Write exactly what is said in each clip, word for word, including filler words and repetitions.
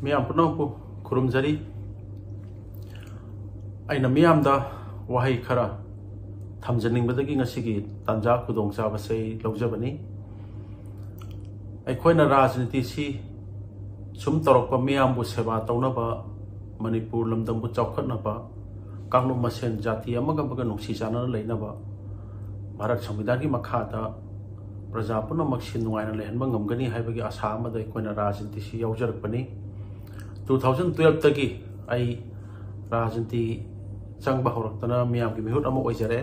ꯃꯤꯌꯥꯝ ꯄꯨꯝꯅꯃꯛꯄꯨ ꯈꯨꯔꯨꯝꯖꯔꯤ꯫ ꯑꯩꯅ ꯃꯤꯌꯥꯝꯗ ꯋꯥꯍꯩ ꯈꯔ ꯊꯝꯖꯅꯤꯡꯕꯗꯒꯤ ꯉꯁꯤꯒꯤ ꯇꯥꯟꯖꯥ ꯈꯨꯗꯣꯡꯆꯥꯕꯁꯦ ꯑꯩ ꯂꯧꯖꯕꯅꯤ꯫ ꯑꯩꯈꯣꯏꯅ ꯔꯥꯖꯅꯤꯇꯤꯁꯤ ꯁꯨꯝ ꯇꯧꯔꯛꯄ, ꯃꯤꯌꯥꯝꯕꯨ ꯁꯦꯕꯥ ꯇꯧꯅꯕ, ꯃꯅꯤꯄꯨꯔ ꯂꯝꯗꯝꯕꯨ ꯆꯥꯎꯈꯠꯅꯕ, ꯀꯥꯡꯂꯨꯞ ꯃꯁꯦꯟ ꯖꯥꯇꯤ ꯑꯃꯒ ꯑꯃꯒ ꯅꯨꯡꯁꯤ ꯆꯥꯟꯅꯅ ꯂꯩꯅꯕ, ꯚꯥꯔꯠ ꯁꯪꯕꯤꯙꯥꯟꯒꯤ ꯃꯈꯥꯗ ꯄ꯭ꯔꯖꯥ ꯄꯨꯝꯅꯃꯛꯁꯤ ꯅꯨꯡꯉꯥꯏꯅ ꯂꯩꯍꯟꯕ ꯉꯝꯒꯅꯤ ꯍꯥꯏꯕꯒꯤ ꯑꯥꯁꯥ ꯑꯃꯗ ꯑꯩꯈꯣꯏꯅ ꯔꯥꯖꯅꯤꯇꯤꯁꯤ ꯌꯥꯎꯖꯔꯛꯄꯅꯤ꯫ ꯇꯨ ꯊꯥꯎꯖꯟ ꯇꯨꯌꯦꯜꯞꯇꯒꯤ ꯑꯩ ꯔꯥꯖꯅꯤꯇꯤ ꯆꯪꯕ ꯍꯧꯔꯛꯇꯅ ꯃꯤꯌꯥꯝꯒꯤ ꯃꯤꯍꯨꯠ ꯑꯃ ꯑꯣꯏꯖꯔꯦ꯫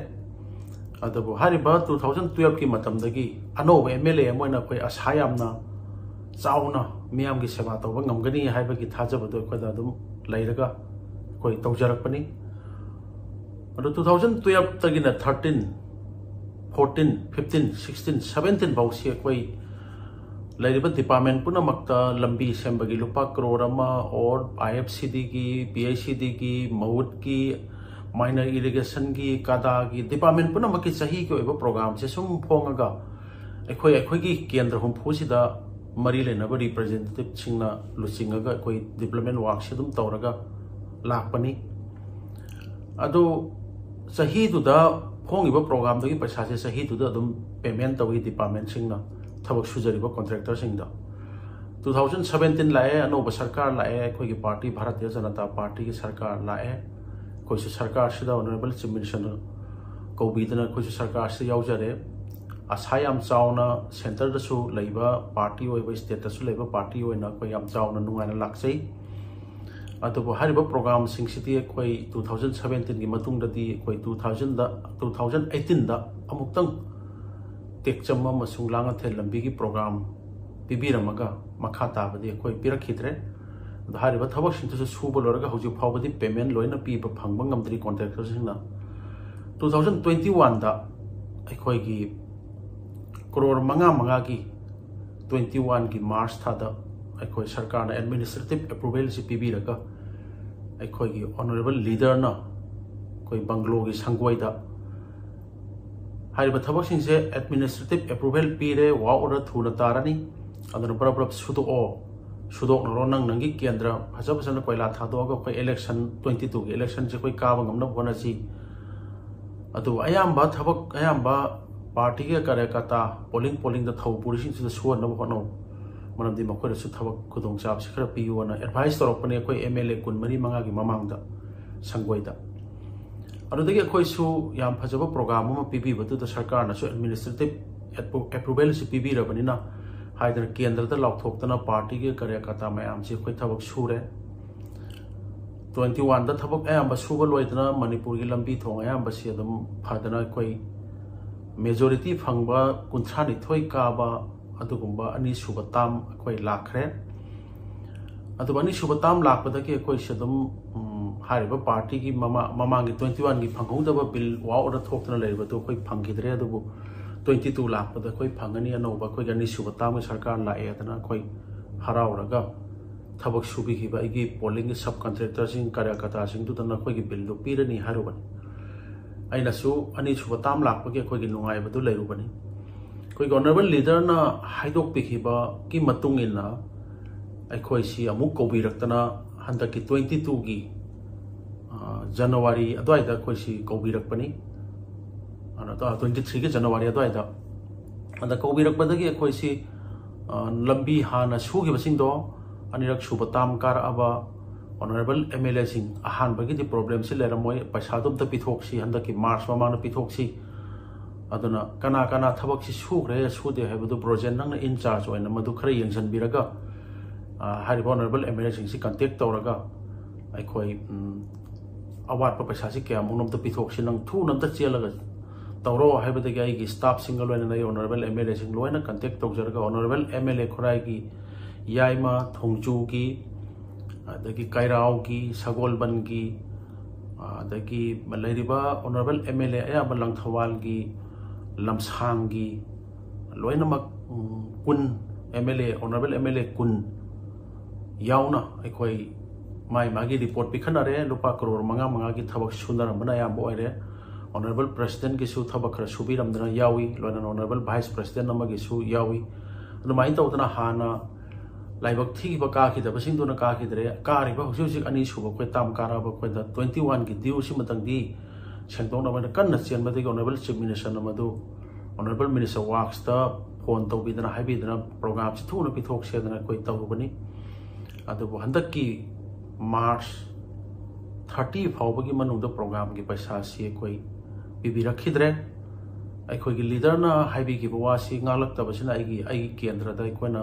ꯑꯗꯨꯕꯨ ꯍꯥꯏꯔꯤꯕ ꯇꯨ ꯊꯥꯎꯖꯟ ꯇꯨꯌꯦꯜꯞꯀꯤ ꯃꯇꯝꯗꯒꯤ ꯑꯅꯧꯕ ꯑꯦꯝ ꯑꯦꯜ ꯑꯦ ꯑꯃ ꯑꯣꯏꯅ ꯑꯩꯈꯣꯏ ꯑꯥꯁꯥ ꯌꯥꯝꯅ ꯆꯥꯎꯅ ꯃꯤꯌꯥꯝꯒꯤ ꯁꯦꯕꯥ ꯇꯧꯕ ꯉꯝꯒꯅꯤ ꯍꯥꯏꯕꯒꯤ ꯊꯥꯖꯕꯗꯨ ꯑꯩꯈꯣꯏꯗ ꯑꯗꯨꯝ ꯂꯩꯔꯒ ꯑꯩꯈꯣꯏ ꯇꯧꯖꯔꯛꯄꯅꯤ꯫ ꯑꯗꯣ ꯇꯨ ꯊꯥꯎꯖꯟ ꯇꯨꯌꯦꯜꯞꯇꯒꯤꯅ thirteen, fourteen, fifteen, sixteen, seventeen ꯐꯥꯎꯁꯤ ꯑꯩꯈꯣꯏ ꯂꯩꯔꯤꯕ ꯗꯤꯄꯥꯔꯠꯃꯦꯟ ꯄꯨꯝꯅꯃꯛꯇ ꯂꯝꯕꯤ ꯁꯦꯝꯕꯒꯤ ꯂꯨꯄꯥ ꯀ꯭ꯔꯣꯔ ꯑꯃ, or I F C ꯗꯤꯒꯤ, P H C ꯗꯤꯒꯤ, ꯃꯍꯨꯠꯀꯤ, minor ꯏꯔꯤꯒꯦꯁꯟꯒꯤ, ꯀꯥꯗꯥꯒꯤ, department ꯄꯨꯝꯅꯃꯛꯀꯤ ꯆꯍꯤꯒꯤ ꯑꯣꯏꯕ ꯄ꯭ꯔꯣꯒ꯭ꯔꯥꯝꯁꯦ ꯁꯨꯝ ꯐꯣꯡꯉꯒ ꯑꯩꯈꯣꯏ ꯑꯩꯈꯣꯏꯒꯤ ꯀꯦꯟꯗ꯭ꯔ ꯍꯨꯝꯐꯨꯁꯤꯗ ꯃꯔꯤ ꯂꯩꯅꯕ ꯔꯤꯄ꯭ꯔꯖꯦꯟꯇꯦꯇꯤꯞꯁꯤꯡꯅ ꯂꯨꯆꯤꯡꯉꯒ ꯑꯩꯈꯣꯏ ꯗꯤꯕ꯭ꯂꯞꯃꯦꯟ ꯋꯥꯔꯛꯁꯤ ꯑꯗꯨꯝ ꯇꯧꯔꯒ ꯂꯥꯛꯄꯅꯤ꯫ ꯑꯗꯨ ꯆꯍꯤꯗꯨꯗ ꯐꯣꯡꯉꯤꯕ ꯄ꯭ꯔꯣꯒ꯭ꯔꯥꯝꯗꯨꯒꯤ ꯄꯩꯁꯥꯁꯦ ꯆꯍꯤꯗꯨꯗ ꯑꯗꯨꯝ ꯄꯦꯃꯦꯟ ꯇꯧꯏ ꯗꯤꯄꯥꯔꯠꯃꯦꯟꯁꯤꯡꯅ, ꯊꯕꯛ ꯁꯨꯖꯔꯤꯕ ꯀꯣꯟꯇ꯭ꯔꯦꯛꯇꯔꯁꯤꯡꯗ꯫ ꯇꯨ ꯊꯥꯎꯖꯟ ꯁꯕꯦꯟꯇꯤꯟ ꯂꯥꯛꯑꯦ, ꯑꯅꯧꯕ ꯁꯔꯀꯥꯔ ꯂꯥꯛꯑꯦ, ꯑꯩꯈꯣꯏꯒꯤ ꯄꯥꯔꯇꯤ ꯚꯥꯔꯇꯤꯌ ꯖꯅꯇꯥ ꯄꯥꯔꯇꯤꯒꯤ ꯁꯔꯀꯥꯔ ꯂꯥꯛꯑꯦ꯫ ꯑꯩꯈꯣꯏꯁꯨ ꯁꯔꯀꯥꯔꯁꯤꯗ ꯑꯣꯅꯔꯦꯕꯜ ꯆꯤꯐ ꯃꯤꯅꯤꯁꯇꯔꯅ ꯀꯧꯕꯤꯗꯅ ꯑꯩꯈꯣꯏꯁꯨ ꯁꯔꯀꯥꯔꯁꯤꯗ ꯌꯥꯎꯖꯔꯦ꯫ ꯑꯁꯥ ꯌꯥꯝ ꯆꯥꯎꯅ ꯁꯦꯟꯇꯔꯗꯁꯨ ꯂꯩꯕ ꯄꯥꯔꯇꯤ ꯑꯣꯏꯕ, ꯁ꯭ꯇꯦꯠꯇꯁꯨ ꯂꯩꯕ ꯄꯥꯔꯇꯤ ꯑꯣꯏꯅ ꯑꯩꯈꯣꯏ ꯌꯥꯝ ꯆꯥꯎꯅ ꯅꯨꯡꯉꯥꯏꯅ ꯂꯥꯛꯆꯩ꯫ ꯑꯗꯨꯕꯨ ꯍꯥꯏꯔꯤꯕ ꯄ꯭ꯔꯣꯒ꯭ꯔꯥꯝꯁꯤꯡꯁꯤꯗꯤ ꯑꯩꯈꯣꯏ ꯇꯨ ꯊꯥꯎꯖꯟ ꯁꯕꯦꯟꯇꯤꯟꯒꯤ ꯃꯇꯨꯡꯗꯗꯤ ꯑꯩꯈꯣꯏ ꯇꯨ ꯊꯥꯎꯖꯟꯗ, ꯇꯨ ꯊꯥꯎꯖꯟ ꯑꯩꯠꯇꯤꯟꯗ ꯑꯃꯨꯛꯇꯪ ꯇꯦꯛꯆꯝ ꯑꯃꯁꯨꯡ ꯂꯥꯡꯉꯊꯦꯜ ꯂꯝꯕꯤꯒꯤ ꯄ꯭ꯔꯣꯒ꯭ꯔꯥꯝ ꯄꯤꯕꯤꯔꯝꯃꯒ ꯃꯈꯥ ꯇꯥꯕꯗꯤ ꯑꯩꯈꯣꯏ ꯄꯤꯔꯛꯈꯤꯗ꯭ꯔꯦ꯫ ꯑꯗꯣ ꯍꯥꯏꯔꯤꯕ ꯊꯕꯛꯁꯤꯡꯗꯨꯁꯨ ꯁꯨꯕ ꯂꯣꯏꯔꯒ ꯍꯧꯖꯤꯛ ꯐꯥꯎꯕꯗꯤ ꯄꯦꯃꯦꯟ ꯂꯣꯏꯅ ꯄꯤꯕ ꯐꯪꯕ ꯉꯝꯗ꯭ꯔꯤ ꯀꯣꯟꯇ꯭ꯔꯦꯛꯇꯔꯁꯤꯡꯅ꯫ ꯇꯨ ꯊꯥꯎꯖꯟ ꯇ꯭ꯋꯦꯟꯇꯤ ꯋꯥꯟꯗ ꯑꯩꯈꯣꯏꯒꯤ ꯀ꯭ꯔꯣꯔ ꯃꯉꯥ ꯃꯉꯥꯒꯤ ꯇ꯭ꯋꯦꯟꯇꯤ ꯋꯥꯟꯒꯤ ꯃꯥꯔꯆ ꯊꯥꯗ ꯑꯩꯈꯣꯏ ꯁꯔꯀꯥꯔꯅ ꯑꯦꯗꯃꯤꯅꯤꯁꯇ꯭ꯔꯦꯇꯤꯞ ꯑꯦꯄ꯭ꯔꯨꯚꯦꯜꯁꯤ ꯄꯤꯕꯤꯔꯒ ꯑꯩꯈꯣꯏꯒꯤ ꯑꯣꯅꯔꯦꯕꯜ ꯂꯤꯗꯔꯅ ꯑꯩꯈꯣꯏ ꯕꯪꯒ꯭ꯂꯣꯒꯤ ꯁꯪꯒꯣꯏꯗ ꯍꯥꯏꯔꯤꯕ ꯊꯕꯛꯁꯤꯡꯁꯦ ꯑꯦꯗꯃꯤꯅꯤꯁꯇ꯭ꯔꯦꯇꯤꯞ ꯑꯦꯄ꯭ꯔꯨꯚꯦꯜ ꯄꯤꯔꯦ, ꯋꯥꯔꯛ ꯑꯣꯔꯗꯔ ꯊꯨꯅ ꯇꯥꯔꯅꯤ, ꯑꯗꯨꯅ ꯄꯔꯞ ꯄꯔꯞ ꯁꯨꯗꯣꯛꯑꯣ, ꯁꯨꯗꯣꯛꯅꯔꯣ, ꯅꯪ ꯅꯪꯒꯤ ꯀꯦꯟꯗ꯭ꯔ ꯐꯖ ꯐꯖꯅ ꯀꯣꯏꯂꯥ ꯊꯥꯗꯣꯛꯑꯒ ꯑꯩꯈꯣꯏ election twenty twoꯒꯤ electionꯁꯦ ꯑꯩꯈꯣꯏ ꯀꯥꯕ ꯉꯝꯅꯕ ꯍꯣꯠꯅꯁꯤ꯫ ꯑꯗꯨꯕꯨ ꯑꯌꯥꯝꯕ ꯊꯕꯛ, ꯑꯌꯥꯝꯕ partyꯒꯤ ꯀꯥꯔꯌꯀꯔꯇꯥ polling pollingꯗ ꯊꯧ ꯄꯨꯔꯤꯁꯤꯡꯁꯤꯗ ꯁꯨꯍꯟꯅꯕ ꯍꯣꯠꯅꯧ꯫ ꯃꯔꯝꯗꯤ ꯃꯈꯣꯏꯗꯁꯨ ꯊꯕꯛ ꯈꯨꯗꯣꯡꯆꯥꯕꯁꯤ ꯈꯔ ꯄꯤꯌꯨꯑꯅ advice ꯇꯧꯔꯛꯄꯅꯦ ꯑꯩꯈꯣꯏ MLA ꯀꯨꯟꯃꯔꯤ ꯃꯉꯥꯒꯤ ꯃꯃꯥꯡꯗ ꯁꯪꯒꯣꯏꯗ꯫ ꯑꯗꯨꯗꯒꯤ ꯑꯩꯈꯣꯏꯁꯨ ꯌꯥꯝ ꯐꯖꯕ program ꯑꯃ ꯄꯤꯕꯤꯕꯗꯨꯗ ꯁꯔꯀꯥꯔꯅꯁꯨ administrative appro-, approvalꯁꯤ ꯄꯤꯕꯤꯔꯕꯅꯤꯅ ꯍꯥꯏꯗꯅ ꯀꯦꯟꯗ꯭ꯔꯗ ꯂꯥꯎꯊꯣꯛꯇꯅ partyꯒꯤ ꯀꯥꯔꯌꯀꯔꯇꯥ ꯃꯌꯥꯝꯁꯤ ꯑꯩꯈꯣꯏ ꯊꯕꯛ ꯁꯨꯔꯦ꯫ Twenty oneꯗ ꯊꯕꯛ ꯑꯌꯥꯝꯕ ꯁꯨꯕ ꯂꯣꯏꯗꯅ ꯃꯅꯤꯄꯨꯔꯒꯤ ꯂꯝꯕꯤ ꯊꯣꯡ ꯑꯌꯥꯝꯕꯁꯤ ꯑꯗꯨꯝ ꯐꯗꯅ ꯑꯩꯈꯣꯏ majority ꯐꯪꯕ ꯀꯨꯟꯊ꯭ꯔꯥ ꯅꯤꯊꯣꯏ ꯀꯥꯕ ꯑꯗꯨꯒꯨꯝꯕ ꯑꯅꯤꯁꯨꯕ term ꯑꯩꯈꯣꯏ ꯂꯥꯛꯈ꯭ꯔꯦ꯫ ꯑꯗꯨꯕꯨ ꯑꯅꯤꯁꯨꯕ term ꯂꯥꯛꯄꯗꯒꯤ ꯑꯩꯈꯣꯏꯁꯦ ꯑꯗꯨꯝ, ꯎꯝ, ꯍꯥꯏꯔꯤꯕ partyꯒꯤ ꯃꯃꯥ-, ꯃꯃꯥꯡꯒꯤ twenty oneꯒꯤ ꯐꯪꯍꯧꯗꯕ bill ꯋꯥꯑꯣꯗ ꯊꯣꯛꯇꯅ ꯂꯩꯔꯤꯕꯗꯨ ꯑꯩꯈꯣꯏ ꯐꯪꯈꯤꯗ꯭ꯔꯦ꯫ ꯑꯗꯨꯕꯨ twenty two ꯂꯥꯛꯄꯗ ꯑꯩꯈꯣꯏ ꯐꯪꯒꯅꯤ, ꯑꯅꯧꯕ ꯑꯩꯈꯣꯏꯒꯤ ꯑꯅꯤꯁꯨꯕ termꯒꯤ ꯁꯔꯀꯥꯔ ꯂꯥꯛꯑꯦ ꯑꯗꯨꯅ ꯑꯩꯈꯣꯏ ꯍꯔꯥꯎꯔꯒ ꯊꯕꯛ ꯁꯨꯕꯤꯈꯤꯕ ꯑꯩꯒꯤ pollingꯒꯤ subcontractorꯁꯤꯡ, ꯀꯥꯔꯌꯀꯔꯇꯥꯁꯤꯡꯗꯨꯗ ꯅꯈꯣꯏꯒꯤ billꯗꯨ ꯄꯤꯔꯅꯤ ꯍꯥꯏꯔꯨꯕꯅꯤ꯫ ꯑꯩꯅꯁꯨ ꯑꯅꯤꯁꯨꯕ term ꯂꯥꯛꯄꯒꯤ ꯑꯩꯈꯣꯏꯒꯤ ꯅꯨꯡꯉꯥꯏꯕꯗꯨ ꯂꯩꯔꯨꯕꯅꯤ꯫ ꯑꯩꯈꯣꯏꯒꯤ honourable leaderꯅ ꯍꯥꯏꯗꯣꯛꯄꯤꯈꯤꯕꯒꯤ ꯃꯇꯨꯡ ꯏꯟꯅ ꯑꯩꯈꯣꯏꯁꯤ ꯑꯃꯨꯛ ꯀꯧꯕꯤꯔꯛꯇꯅ ꯍꯟꯗꯛꯀꯤ twenty twoꯒꯤ, ꯑ, January ꯑꯗꯨꯋꯥꯏꯗ ꯑꯩꯈꯣꯏꯁꯤ ꯀꯧꯕꯤꯔꯛꯄꯅꯤ꯫ ꯑꯗ twenty threeꯒꯤ January ꯑꯗꯨꯋꯥꯏꯗ꯫ ꯑꯗ ꯀꯧꯕꯤꯔꯛꯄꯗꯒꯤ ꯑꯩꯈꯣꯏꯁꯤ, ꯑ, ꯂꯝꯕꯤ ꯍꯥꯟꯅ ꯁꯨꯈꯤꯕꯁꯤꯡꯗꯣ ꯑꯅꯤꯔꯛ ꯁꯨꯕ term ꯀꯥꯔꯛꯑꯕ honourable MLAꯁꯤꯡ, ꯑꯍꯥꯟꯕꯒꯤꯗꯤ problemꯁꯤ ꯂꯩꯔꯝꯃꯣꯏ, ꯄꯩꯁꯥꯗꯣ ꯑꯝꯇ ꯄꯤꯊꯣꯛꯁꯤ, ꯍꯟꯗꯛꯀꯤ March ꯃꯃꯥꯡꯗ ꯄꯤꯊꯣꯛꯁꯤ꯫ ꯑꯗꯨꯅ ꯀꯅꯥ ꯀꯅꯥ ꯊꯕꯛꯁꯤ ꯁꯨꯈ꯭ꯔꯦ ꯁꯨꯗꯦ ꯍꯥꯏꯕꯗꯨ ꯕ꯭ꯔꯣꯖꯦꯟ ꯅꯪꯅ in charge ꯑꯣꯏꯅ ꯃꯗꯨ ꯈꯔ ꯌꯦꯡꯁꯤꯟꯕꯤꯔꯒ, ꯑ, ꯍꯥꯏꯔꯤꯕ honourable MLAꯁꯤꯡꯁꯤ contact ꯇꯧꯔꯒ ꯑꯩꯈꯣꯏ, ꯎꯝ, ꯑꯋꯥꯠꯄ ꯄꯩꯁꯥꯁꯤ ꯀꯌꯥꯃꯨꯛꯅꯣ ꯑꯝꯇ ꯄꯤꯊꯣꯛꯁꯤ, ꯅꯪ ꯊꯨꯅ ꯑꯝꯇ ꯆꯦꯜꯂꯒ ꯇꯧꯔꯣ ꯍꯥꯏꯕꯗꯒꯤ ꯑꯩꯒꯤ staffꯁꯤꯡꯒ ꯂꯣꯏꯅꯅ ꯑꯩ honourable MLAꯁꯤꯡ ꯂꯣꯏꯅ contact ꯇꯧꯖꯔꯒ honourable MLA ꯈꯨꯔꯥꯏꯒꯤ ꯌꯥꯏꯃ, ꯊꯣꯡꯖꯨꯒꯤ, ꯑꯗꯒꯤ ꯀꯩꯔꯥꯎꯒꯤ, ꯁꯒꯣꯜꯕꯟꯒꯤ, ꯑꯗꯒꯤ ꯂꯩꯔꯤꯕ honourable MLA ꯑꯌꯥꯝꯕ ꯂꯪꯊꯕꯥꯜꯒꯤ, ꯂꯝꯁꯥꯡꯒꯤ, ꯂꯣꯏꯅꯃꯛ, ꯎꯝ, ꯀꯨꯟ, MLA, honourable MLA ꯀꯨꯟ ꯌꯥꯎꯅ ꯑꯩꯈꯣꯏ ꯃꯥꯏ ꯃꯥꯒꯤ report ꯄꯤꯈꯠꯅꯔꯦ꯫ ꯂꯨꯄꯥ ꯀꯔꯣꯔ ꯃꯉꯥ ꯃꯉꯥꯒꯤ ꯊꯕꯛ ꯁꯨꯅꯔꯝꯕꯅ ꯑꯌꯥꯝꯕ ꯑꯣꯏꯔꯦ꯫ Honourable Presidentꯀꯤꯁꯨ ꯊꯕꯛ ꯈꯔ ꯁꯨꯕꯤꯔꯝꯗꯅ ꯌꯥꯎꯏ, ꯂꯣꯏꯅꯅ honourable Vice President ꯑꯃꯒꯤꯁꯨ ꯌꯥꯎꯏ꯫ ꯑꯗꯨꯃꯥꯏꯅ ꯇꯧꯗꯅ ꯍꯥꯟꯅ ꯂꯥꯏꯕꯛ ꯊꯤꯈꯤꯕ ꯀꯥꯈꯤꯗꯕꯁꯤꯡꯗꯨꯅ ꯀꯥꯈꯤꯗ꯭ꯔꯦ꯫ ꯀꯥꯔꯤꯕ ꯍꯧꯖꯤꯛ ꯍꯧꯖꯤꯛ ꯑꯅꯤꯁꯨꯕ ꯑꯩꯈꯣꯏ ꯇꯥꯝ ꯀꯥꯔꯛꯑꯕ ꯑꯩꯈꯣꯏꯗ twenty one ꯒꯤ due ꯁꯤꯃꯇꯪꯗꯤ ꯁꯦꯡꯗꯣꯛꯅꯕ ꯍꯥꯏꯅ ꯀꯟꯅ ꯆꯦꯟꯕꯗꯒꯤ Honourable Chief Minister ꯅ ꯃꯗꯨ Honourable Minister Works ꯇ phone ꯇꯧꯕꯤꯗꯅ ꯍꯥꯏꯕꯤꯗꯅ program ꯁꯤ ꯊꯨꯅ ꯄꯤꯊꯣꯛꯁꯦꯗꯅ ꯑꯩꯈꯣꯏ ꯇꯧꯔꯨꯕꯅꯤ꯫ ꯑꯗꯨꯕꯨ ꯍꯟꯗꯛꯀꯤ March thirty ꯐꯥꯎꯕꯒꯤ ꯃꯅꯨꯡꯗ program ꯒꯤ ꯄꯩꯁꯥꯁꯤ ꯑꯩꯈꯣꯏ ꯄꯤꯕꯤꯔꯛꯈꯤꯗ꯭ꯔꯦ꯫ ꯑꯩꯈꯣꯏꯒꯤ leader ꯅ ꯍꯥꯏꯕꯤꯈꯤꯕ ꯋꯥꯁꯤ ꯉꯥꯛꯂꯛꯇꯕꯁꯤꯅ ꯑꯩꯒꯤ, ꯑꯩꯒꯤ ꯀꯦꯟꯗ꯭ꯔꯗ ꯑꯩꯈꯣꯏꯅ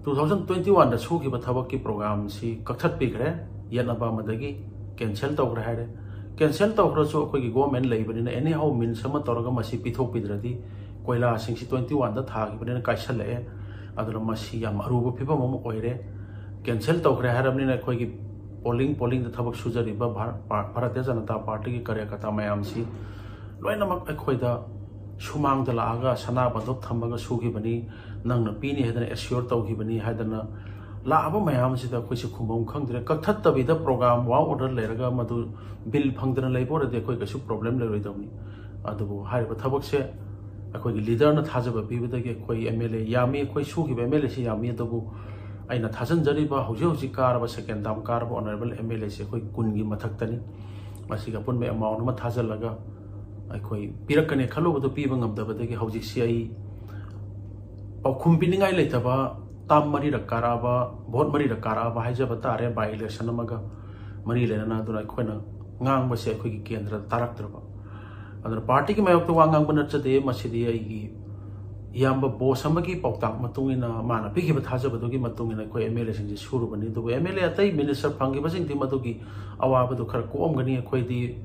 two thousand twenty one ꯗ ꯁꯨꯈꯤꯕ ꯊꯕꯛꯀꯤ program ꯁꯤ ꯀꯛꯊꯠꯄꯤꯈ꯭ꯔꯦ, ꯌꯦꯠꯅꯕ ꯑꯃꯗꯒꯤ cancel ꯇꯧꯈ꯭ꯔꯦ ꯍꯥꯏꯔꯦ꯫ Cancel ꯇꯧꯈ꯭ꯔꯁꯨ ꯑꯩꯈꯣꯏꯒꯤ government ꯂꯩꯕꯅꯤꯅ anyhow means ꯑꯃ ꯇꯧꯔꯒ ꯃꯁꯤ ꯄꯤꯊꯣꯛꯄꯤꯗ꯭ꯔꯗꯤ ꯀꯣꯏꯂꯥꯁꯤꯡꯁꯤ twenty one ꯗ ꯊꯥꯈꯤꯕꯅꯤꯅ ꯀꯥꯏꯁꯜꯂꯛꯑꯦ꯫ ꯑꯗꯨꯅ ꯃꯁꯤ ꯌꯥꯝ ꯑꯔꯨꯕ ꯐꯤꯕꯝ ꯑꯃ ꯑꯣꯏꯔꯦ꯫ Cancel ꯇꯧꯈ꯭ꯔꯦ ꯍꯥꯏꯔꯕꯅꯤꯅ ꯑꯩꯈꯣꯏꯒꯤ polling, polling ꯗ ꯊꯕꯛ ꯁꯨꯖꯔꯤꯕ ꯚꯥꯔ-, ꯚꯥꯔ-, ꯚꯥꯔꯇꯤꯌ ꯖꯅꯇꯥ ꯄꯥꯔꯇꯤꯒꯤ ꯀꯥꯔꯌꯀꯔꯇꯥ ꯃꯌꯥꯝꯁꯤ ꯂꯣꯏꯅꯃꯛ ꯑꯩꯈꯣꯏꯗ ꯁꯨꯃꯥꯡꯗ ꯂꯥꯛꯑꯒ ꯁꯅꯥ ꯕꯟꯗꯨꯞ ꯊꯝꯃꯒ ꯁꯨꯈꯤꯕꯅꯤ, ꯅꯪꯅ ꯄꯤꯅꯤ ꯍꯥꯏꯗꯅ assure ꯇꯧꯈꯤꯕꯅꯤ ꯍꯥꯏꯗꯅ ꯂꯥꯛꯑꯕ ꯃꯌꯥꯝꯁꯤꯗ ꯑꯩꯈꯣꯏꯁꯦ ꯈꯨꯝꯕꯝ ꯈꯪꯗ꯭ꯔꯦ꯫ ꯀꯛꯊꯠꯇꯕꯤꯗ program work order ꯂꯩꯔꯒ ꯃꯗꯨ bill ꯐꯪꯗꯅ ꯂꯩꯕ ꯑꯣꯏꯔꯗꯤ ꯑꯩꯈꯣꯏ ꯀꯩꯁꯨ problem ꯂꯩꯔꯣꯏꯗꯕꯅꯤ꯫ ꯑꯗꯨꯕꯨ ꯍꯥꯏꯔꯤꯕ ꯊꯕꯛꯁꯦ ꯑꯩꯈꯣꯏꯒꯤ leader ꯅ ꯊꯥꯖꯕ ꯄꯤꯕꯗꯒꯤ ꯑꯩꯈꯣꯏ M L A ꯌꯥꯝꯃꯤ, ꯑꯩꯈꯣꯏ ꯁꯨꯈꯤꯕ M L A ꯁꯤ ꯌꯥꯝꯃꯤ, ꯑꯗꯨꯕꯨ ꯑꯩꯅ ꯊꯥꯖꯟꯖꯔꯤꯕ ꯍꯧꯖꯤꯛ ꯍꯧꯖꯤꯛ ꯀꯥꯔꯕ second term ꯀꯥꯔꯕ Honourable M L A ꯁꯤ ꯑꯩꯈꯣꯏ ꯀꯨꯟꯒꯤ ꯃꯊꯛꯇꯅꯤ꯫ ꯃꯁꯤꯒꯤ ꯑꯄꯨꯟꯕ amount ꯑꯃ ꯊꯥꯖꯤꯜꯂꯒ ꯑꯩꯈꯣꯏ ꯄꯤꯔꯛꯀꯅꯤ ꯈꯜꯂꯨꯕꯗꯨ ꯄꯤꯕ ꯉꯝꯗꯕꯗꯒꯤ ꯍꯧꯖꯤꯛꯁꯤ ꯑꯩ ꯄꯥꯎꯈꯨꯝ ꯄꯤꯅꯤꯡꯉꯥꯏ ꯂꯩꯇꯕ, term ꯃꯔꯤꯔꯛ ꯀꯥꯔꯛꯑꯕ, vote ꯃꯔꯤꯔꯛ ꯀꯥꯔꯛꯑꯕ ꯍꯥꯏꯖꯕ ꯇꯥꯔꯦ, by election ꯑꯃꯒ ꯃꯔꯤ ꯂꯩꯅꯅ꯫ ꯑꯗꯨꯅ ꯑꯩꯈꯣꯏꯅ ꯉꯥꯡꯕꯁꯦ ꯑꯩꯈꯣꯏꯒꯤ ꯀꯦꯟꯗ꯭ꯔꯗ ꯇꯥꯔꯛꯇ꯭ꯔꯕ꯫ ꯑꯗꯨꯅ ꯄꯥꯔꯇꯤꯒꯤ ꯃꯥꯌꯣꯛꯇ ꯋꯥ ꯉꯥꯡꯕ ꯅꯠꯆꯗꯦ, ꯃꯁꯤꯗꯤ ꯑꯩꯒꯤ ꯏꯌꯥꯝꯕ boss ꯑꯃꯒꯤ ꯄꯥꯎꯇꯥꯛ ꯃꯇꯨꯡ ꯏꯟꯅ, ꯃꯥꯅ ꯄꯤꯈꯤꯕ ꯊꯥꯖꯕꯗꯨꯒꯤ ꯃꯇꯨꯡ ꯏꯟꯅ ꯑꯩꯈꯣꯏ M L A ꯁꯤꯡꯁꯤ ꯁꯨꯔꯨꯕꯅꯤ꯫ ꯑꯗꯨꯕꯨ M L A ꯑꯇꯩ minister ꯐꯪꯈꯤꯕꯁꯤꯡꯗꯤ ꯃꯗꯨꯒꯤ ꯑꯋꯥꯕꯗꯨ ꯈꯔ ꯀꯣꯛꯑꯝꯒꯅꯤ꯫ ꯑꯩꯈꯣꯏꯗꯤ,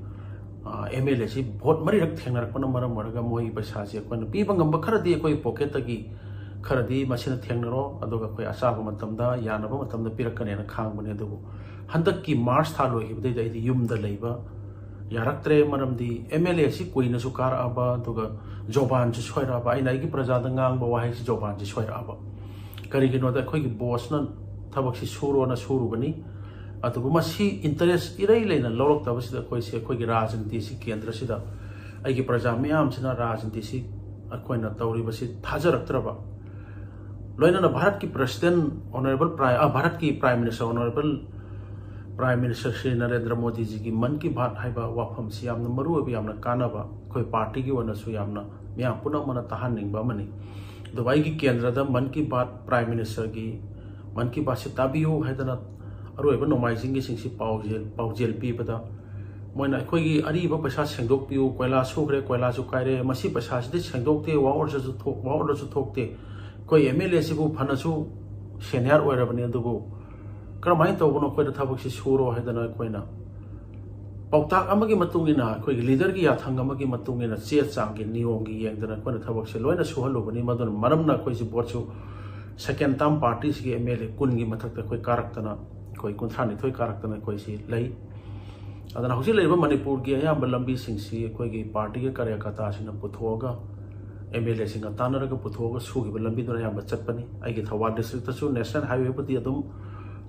ꯑ, M L A ꯁꯤ vote ꯃꯔꯤꯔꯛ ꯊꯦꯡꯅꯔꯛꯄꯅ ꯃꯔꯝ ꯑꯣꯏꯔꯒ ꯃꯣꯏꯒꯤ ꯄꯩꯁꯥꯁꯤ ꯑꯩꯈꯣꯏꯅ ꯄꯤꯕ ꯉꯝꯕ ꯈꯔꯗꯤ ꯑꯩꯈꯣꯏ pocket ꯇꯒꯤ ꯈꯔꯗꯤ ꯃꯁꯤꯅ ꯊꯦꯡꯅꯔꯣ, ꯑꯗꯨꯒ ꯑꯩꯈꯣꯏ ꯑꯆꯥꯕ ꯃꯇꯝꯗ, ꯌꯥꯅꯕ ꯃꯇꯝꯗ ꯄꯤꯔꯛꯀꯅꯦꯅ ꯈꯥꯡꯕꯅꯤ꯫ ꯑꯗꯨꯕꯨ ꯍꯟꯗꯛꯀꯤ March ꯊꯥ ꯂꯣꯏꯈꯤꯕꯗꯩꯗ ꯑꯩꯗꯤ ꯌꯨꯝꯗ ꯂꯩꯕ ꯌꯥꯔꯛꯇ꯭ꯔꯦ꯫ ꯃꯔꯝꯗꯤ M L A ꯑꯁꯤ ꯀꯨꯏꯅꯁꯨ ꯀꯥꯔꯛꯑꯕ, ꯑꯗꯨꯒ ꯖꯣꯕꯥꯟꯁꯨ ꯁꯣꯏꯔꯛꯑꯕ, ꯑꯩꯅ ꯑꯩꯒꯤ ꯄ꯭ꯔꯖꯥꯗ ꯉꯥꯡꯕ ꯋꯥꯍꯩꯁꯤ ꯖꯣꯕꯥꯟꯁꯤ ꯁꯣꯏꯔꯛꯑꯕ꯫ ꯀꯔꯤꯒꯤꯅꯣꯗ ꯑꯩꯈꯣꯏꯒꯤ boss ꯅ ꯊꯕꯛꯁꯤ ꯁꯨꯔꯣꯅ ꯁꯨꯔꯨꯕꯅꯤ, ꯑꯗꯨꯕꯨ ꯃꯁꯤ interest ꯏꯔꯩ ꯂꯩꯅ ꯂꯧꯔꯛꯇꯕꯁꯤꯗ ꯑꯩꯈꯣꯏꯁꯦ ꯑꯩꯈꯣꯏꯒꯤ ꯔꯥꯖꯅꯤꯇꯤꯁꯤ ꯀꯦꯟꯗ꯭ꯔꯁꯤꯗ ꯑꯩꯒꯤ ꯄ꯭ꯔꯖꯥ ꯃꯌꯥꯝꯁꯤꯅ ꯔꯥꯖꯅꯤꯇꯤꯁꯤ ꯑꯩꯈꯣꯏꯅ ꯇꯧꯔꯤꯕꯁꯤ ꯊꯥꯖꯔꯛꯇ꯭ꯔꯕ꯫ ꯂꯣꯏꯅꯅ ꯚꯥꯔꯠꯀꯤ ꯄ꯭ꯔꯁꯤꯗꯦꯟ ꯑꯣꯅꯔꯦꯕꯜ ꯄ꯭ꯔꯥꯏ-, ꯑ, ꯚꯥꯔꯠꯀꯤ prime minister honourable prime minister Shri Narendra ꯃꯣꯗꯤꯖꯤꯒꯤ ꯃꯟ ꯀꯤ ꯕꯥꯠ ꯍꯥꯏꯕ ꯋꯥꯐꯝꯁꯤ ꯌꯥꯝꯅ ꯃꯔꯨ ꯑꯣꯏꯕ, ꯌꯥꯝꯅ ꯀꯥꯟꯅꯕ, ꯑꯩꯈꯣꯏ ꯄꯥꯔꯇꯤꯒꯤ ꯑꯣꯏꯅꯁꯨ ꯌꯥꯝꯅ ꯃꯤꯌꯥꯝ ꯄꯨꯝꯅꯃꯛꯅ ꯇꯥꯍꯟꯅꯤꯡꯕ ꯑꯃꯅꯤ꯫ ꯑꯗꯨꯕꯨ ꯑꯩꯒꯤ ꯀꯦꯟꯗ꯭ꯔꯗ ꯃꯟ ꯀꯤ ꯕꯥꯠ ꯄ꯭ꯔꯥꯏꯝ ꯃꯤꯅꯤꯁꯇꯔꯒꯤ ꯃꯟ ꯀꯤ ꯕꯥꯠꯁꯤ ꯇꯥꯕꯤꯌꯨ ꯍꯥꯏꯗꯅ ꯑꯔꯣꯏꯕ ꯅꯣꯡꯃꯥꯏꯖꯤꯡꯒꯤꯁꯤꯡꯁꯤ ꯄꯥꯎꯖꯦꯜ, ꯄꯥꯎꯖꯦꯜ ꯄꯤꯕꯗ ꯃꯣꯏꯅ ꯑꯩꯈꯣꯏꯒꯤ ꯑꯔꯤꯕ ꯄꯩꯁꯥ ꯁꯦꯡꯗꯣꯛꯄꯤꯌꯨ, ꯀꯣꯏꯂꯥ ꯁꯨꯈ꯭ꯔꯦ, ꯀꯣꯏꯂꯥꯁꯨ ꯀꯥꯏꯔꯦ, ꯃꯁꯤ ꯄꯩꯁꯥꯁꯤꯗꯤ ꯁꯦꯡꯗꯣꯛꯇꯦ, ꯋꯥ ꯑꯣꯔꯗꯔꯁꯨ ꯊꯣꯛ-, ꯋꯥ ꯑꯣꯔꯗꯔꯁꯨ ꯊꯣꯛꯇꯦ, ꯑꯩꯈꯣꯏ ꯑꯦꯝ ꯑꯦꯜ ꯑꯦꯁꯤꯕꯨ ꯐꯅꯁꯨ ꯁꯦꯅꯤꯌꯔ ꯑꯣꯏꯔꯕꯅꯤ, ꯑꯗꯨꯕꯨ ꯀꯔꯝꯍꯥꯏꯅ ꯇꯧꯕꯅꯣ, ꯑꯩꯈꯣꯏꯗ ꯊꯕꯛꯁꯤ ꯁꯨꯔꯣ ꯍꯥꯏꯗꯅ ꯑꯩꯈꯣꯏꯅ ꯄꯥꯎꯇꯥꯛ ꯑꯃꯒꯤ ꯃꯇꯨꯡ ꯏꯟꯅ, ꯑꯩꯈꯣꯏꯒꯤ ꯂꯤꯗꯔꯒꯤ ꯌꯥꯊꯪ ꯑꯃꯒꯤ ꯃꯇꯨꯡ ꯏꯟꯅ ꯆꯦ ꯆꯥꯡꯒꯤ ꯅꯤꯌꯣꯝꯒꯤ ꯌꯦꯡꯗꯅ ꯑꯩꯈꯣꯏꯅ ꯊꯕꯛꯁꯦ ꯂꯣꯏꯅ ꯁꯨꯍꯜꯂꯨꯕꯅꯤ꯫ ꯃꯗꯨꯅ ꯃꯔꯝꯅ ꯑꯩꯈꯣꯏꯁꯤ ꯚꯣꯠꯁꯨ ꯁꯦꯀꯦꯟ ꯇꯥꯔꯝ ꯄꯥꯔꯇꯤꯁꯤꯒꯤ ꯑꯦꯝ ꯑꯦꯜ ꯑꯦ ꯀꯨꯟꯒꯤ ꯃꯊꯛꯇ ꯑꯩꯈꯣꯏ ꯀꯥꯔꯛꯇꯅ, ꯑꯩꯈꯣꯏ ꯀꯨꯟꯊ꯭ꯔꯥ ꯅꯤꯊꯣꯏ ꯀꯥꯔꯛꯇꯅ ꯑꯩꯈꯣꯏꯁꯤ ꯂꯩ꯫ ꯑꯗꯨꯅ ꯍꯧꯖꯤꯛ ꯂꯩꯔꯤꯕ ꯃꯅꯤꯄꯨꯔꯒꯤ ꯑꯌꯥꯝꯕ ꯂꯝꯕꯤꯁꯤꯡꯁꯤ ꯑꯩꯈꯣꯏꯒꯤ ꯄꯥꯔꯇꯤꯒꯤ ꯀꯥꯔꯌꯀꯔꯇꯥꯁꯤꯡꯅ ꯄꯨꯊꯣꯛꯑꯒ, ꯑꯦꯝ ꯑꯦꯜ ꯑꯦꯁꯤꯡꯒ ꯇꯥꯟꯅꯔꯒ ꯄꯨꯊꯣꯛꯑꯒ ꯁꯨꯈꯤꯕ ꯂꯝꯕꯤꯗꯨꯅ ꯑꯌꯥꯝꯕ ꯆꯠꯄꯅꯤ꯫ ꯑꯩꯒꯤ ꯊꯧꯕꯥꯜ ꯗꯤꯁꯇ꯭ꯔꯤꯛꯇꯁꯨ ꯅꯦꯁꯅꯦꯜ ꯍꯥꯏꯋꯦꯕꯨꯗꯤ ꯑꯗꯨꯝ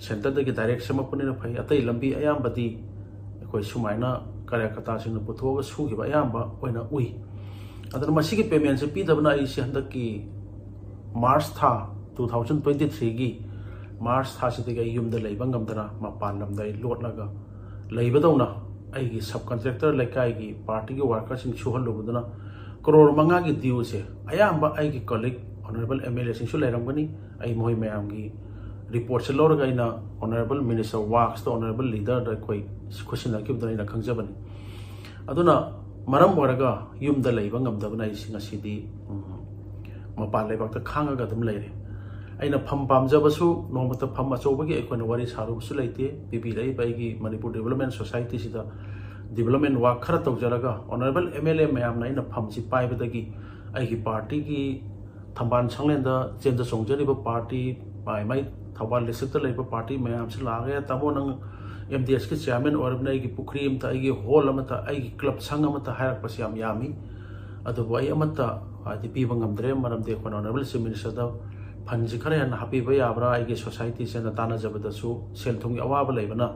ꯁꯦꯟꯇꯔꯗꯒꯤ ꯗꯥꯏꯔꯦꯛ ꯁꯦꯝꯃꯛꯄꯅꯤꯅ ꯐꯩ, ꯑꯇꯩ ꯂꯝꯕꯤ ꯑꯌꯥꯝꯕꯗꯤ ꯑꯩꯈꯣꯏ ꯁꯨꯃꯥꯏꯅ ꯀꯥꯔꯌꯀꯔꯇꯥꯁꯤꯡꯅ ꯄꯨꯊꯣꯛꯑꯒ ꯁꯨꯈꯤꯕ ꯑꯌꯥꯝꯕ ꯑꯣꯏꯅ ꯎꯏ꯫ ꯑꯗꯨꯅ ꯃꯁꯤꯒꯤ ꯄꯦꯃꯦꯟꯁꯦ ꯄꯤꯗꯕꯅ ꯑꯩꯁꯦ ꯍꯟꯗꯛꯀꯤ ꯃꯥꯔꯆ ꯊꯥ, ꯇꯨ ꯊꯥꯎꯖꯟ ꯇ꯭ꯋꯦꯟꯇꯤ ꯊ꯭ꯔꯤꯒꯤ ꯃꯥꯔꯆ ꯊꯥꯁꯤꯗꯒꯤ ꯑꯩ ꯌꯨꯝꯗ ꯂꯩꯕ ꯉꯝꯗꯅ ꯃꯄꯥꯟ ꯂꯝꯗ ꯑꯩ ꯂꯣꯠꯂꯒ ꯂꯩꯕꯗꯧꯅ ꯑꯩꯒꯤ ꯁꯕ ꯀꯟꯇ꯭ꯔꯦꯛꯇꯔ, ꯂꯩꯀꯥꯏꯒꯤ ꯄꯥꯔꯇꯤꯒꯤ ꯋꯥꯔꯀꯔꯁꯤꯡ ꯁꯨꯍꯜꯂꯨꯕꯗꯨꯅ ꯀꯔꯣꯔ ꯃꯉꯥꯒꯤ ꯗ꯭ꯌꯨꯁꯦ ꯑꯌꯥꯝꯕ ꯑꯩꯒꯤ ꯀꯂꯤꯛ ꯑꯣꯅꯔꯦꯕꯜ ꯑꯦꯝ ꯑꯦꯜ ꯑꯦꯁꯤꯡꯁꯨ ꯂꯩꯔꯝꯒꯅꯤ꯫ ꯑꯩ ꯃꯈꯣꯏ ꯃꯌꯥꯝꯒꯤ ꯔꯤꯄꯣꯔꯠꯁꯦ ꯂꯧꯔꯒ ꯑꯩꯅ ꯑꯣꯅꯔꯦꯕꯜ ꯃꯤꯅꯤꯁꯇꯔ ꯋꯥꯛꯁꯇ, ꯑꯣꯅꯔꯦꯕꯜ ꯂꯤꯗꯔꯗ ꯑꯩꯈꯣꯏ ꯈꯨꯠꯁꯤꯟꯅꯈꯤꯕꯗꯨꯅ ꯑꯩꯅ ꯈꯪꯖꯕꯅꯤ꯫ ꯑꯗꯨꯅ ꯃꯔꯝ ꯑꯣꯏꯔꯒ ꯌꯨꯝꯗ ꯂꯩꯕ ꯉꯝꯗꯕꯅ ꯑꯩꯁꯤ ꯉꯁꯤꯗꯤ, ꯎꯝ, ꯃꯄꯥꯟ ꯂꯩꯕꯥꯛꯇ ꯈꯥꯡꯉꯒ ꯑꯗꯨꯝ ꯂꯩꯔꯦ꯫ ꯑꯩꯅ ꯐꯝ ꯄꯥꯝꯖꯕꯁꯨ ꯅꯣꯡꯃꯇ ꯐꯝ ꯑꯆꯧꯕꯒꯤ ꯑꯩꯈꯣꯏꯅ ꯋꯥꯔꯤ ꯁꯥꯔꯨꯕꯁꯨ ꯂꯩꯇꯦ꯫ ꯄꯤꯕꯤꯔꯛꯏꯕ ꯑꯩꯒꯤ ꯃꯅꯤꯄꯨꯔ ꯗꯤꯕꯂꯞꯃꯦꯟ ꯁꯣꯁꯥꯏꯇꯤꯁꯤꯗ ꯗꯤꯕꯂꯞꯃꯦꯟ ꯋꯥꯛ ꯈꯔ ꯇꯧꯖꯔꯒ ꯑꯣꯅꯔꯦꯕꯜ ꯑꯦꯝ ꯑꯦꯜ ꯑꯦ ꯃꯌꯥꯝꯅ ꯑꯩꯅ ꯐꯝꯁꯤ ꯄꯥꯏꯕꯗꯒꯤ ꯑꯩꯒꯤ ꯄꯥꯔꯇꯤꯒꯤ ꯊꯝꯕꯥꯜ ꯁꯪꯂꯦꯟꯗ ꯆꯦꯟꯖ ꯆꯣꯡꯖꯔꯤꯕ ꯄꯥꯔꯇꯤ, ꯃꯥꯏ ꯃꯥꯏ ꯊꯧꯕꯥꯜ ꯗꯤꯁꯇ꯭ꯔꯤꯛꯇ ꯂꯩꯕ ꯄꯥꯔꯇꯤ ꯃꯌꯥꯝꯁꯤ ꯂꯥꯛꯑꯒ, "ꯇꯥꯃꯣ, ꯅꯪ ꯑꯦꯝ ꯗꯤ ꯑꯦꯁꯀꯤ ꯆꯤꯌꯥꯔꯃꯦꯟ ꯑꯣꯏꯔꯕꯅꯤꯅ ꯑꯩꯒꯤ ꯄꯨꯈ꯭ꯔꯤ ꯑꯃꯇ, ꯑꯩꯒꯤ ꯀ꯭ꯂꯕ ꯁꯪ ꯑꯃꯇ" ꯍꯥꯏꯔꯛꯄꯁꯤ ꯌꯥꯝ ꯌꯥꯝꯃꯤ꯫ ꯑꯗꯨꯕꯨ ꯑꯩ ꯑꯃꯠꯇ, ꯍꯥꯏꯗꯤ, ꯄꯤꯕ ꯉꯝꯗ꯭ꯔꯦ, ꯃꯔꯝꯗꯤ ꯑꯩꯈꯣꯏꯅ ꯑꯣꯅꯔꯦꯕꯜ ꯆꯤꯐ ꯃꯤꯅꯤꯁꯇꯔꯗ ꯐꯟꯁꯤ ꯈꯔ ꯍꯦꯟꯅ ꯍꯥꯞꯄꯤꯕ ꯌꯥꯕ꯭ꯔꯥ, ꯑꯩꯒꯤ ꯁꯣꯁꯥꯏꯇꯤꯁꯤꯅ ꯇꯥꯟꯅꯖꯕꯗꯁꯨ ꯁꯦꯜ ꯊꯨꯝꯒꯤ ꯑꯋꯥꯕ ꯂꯩꯕꯅ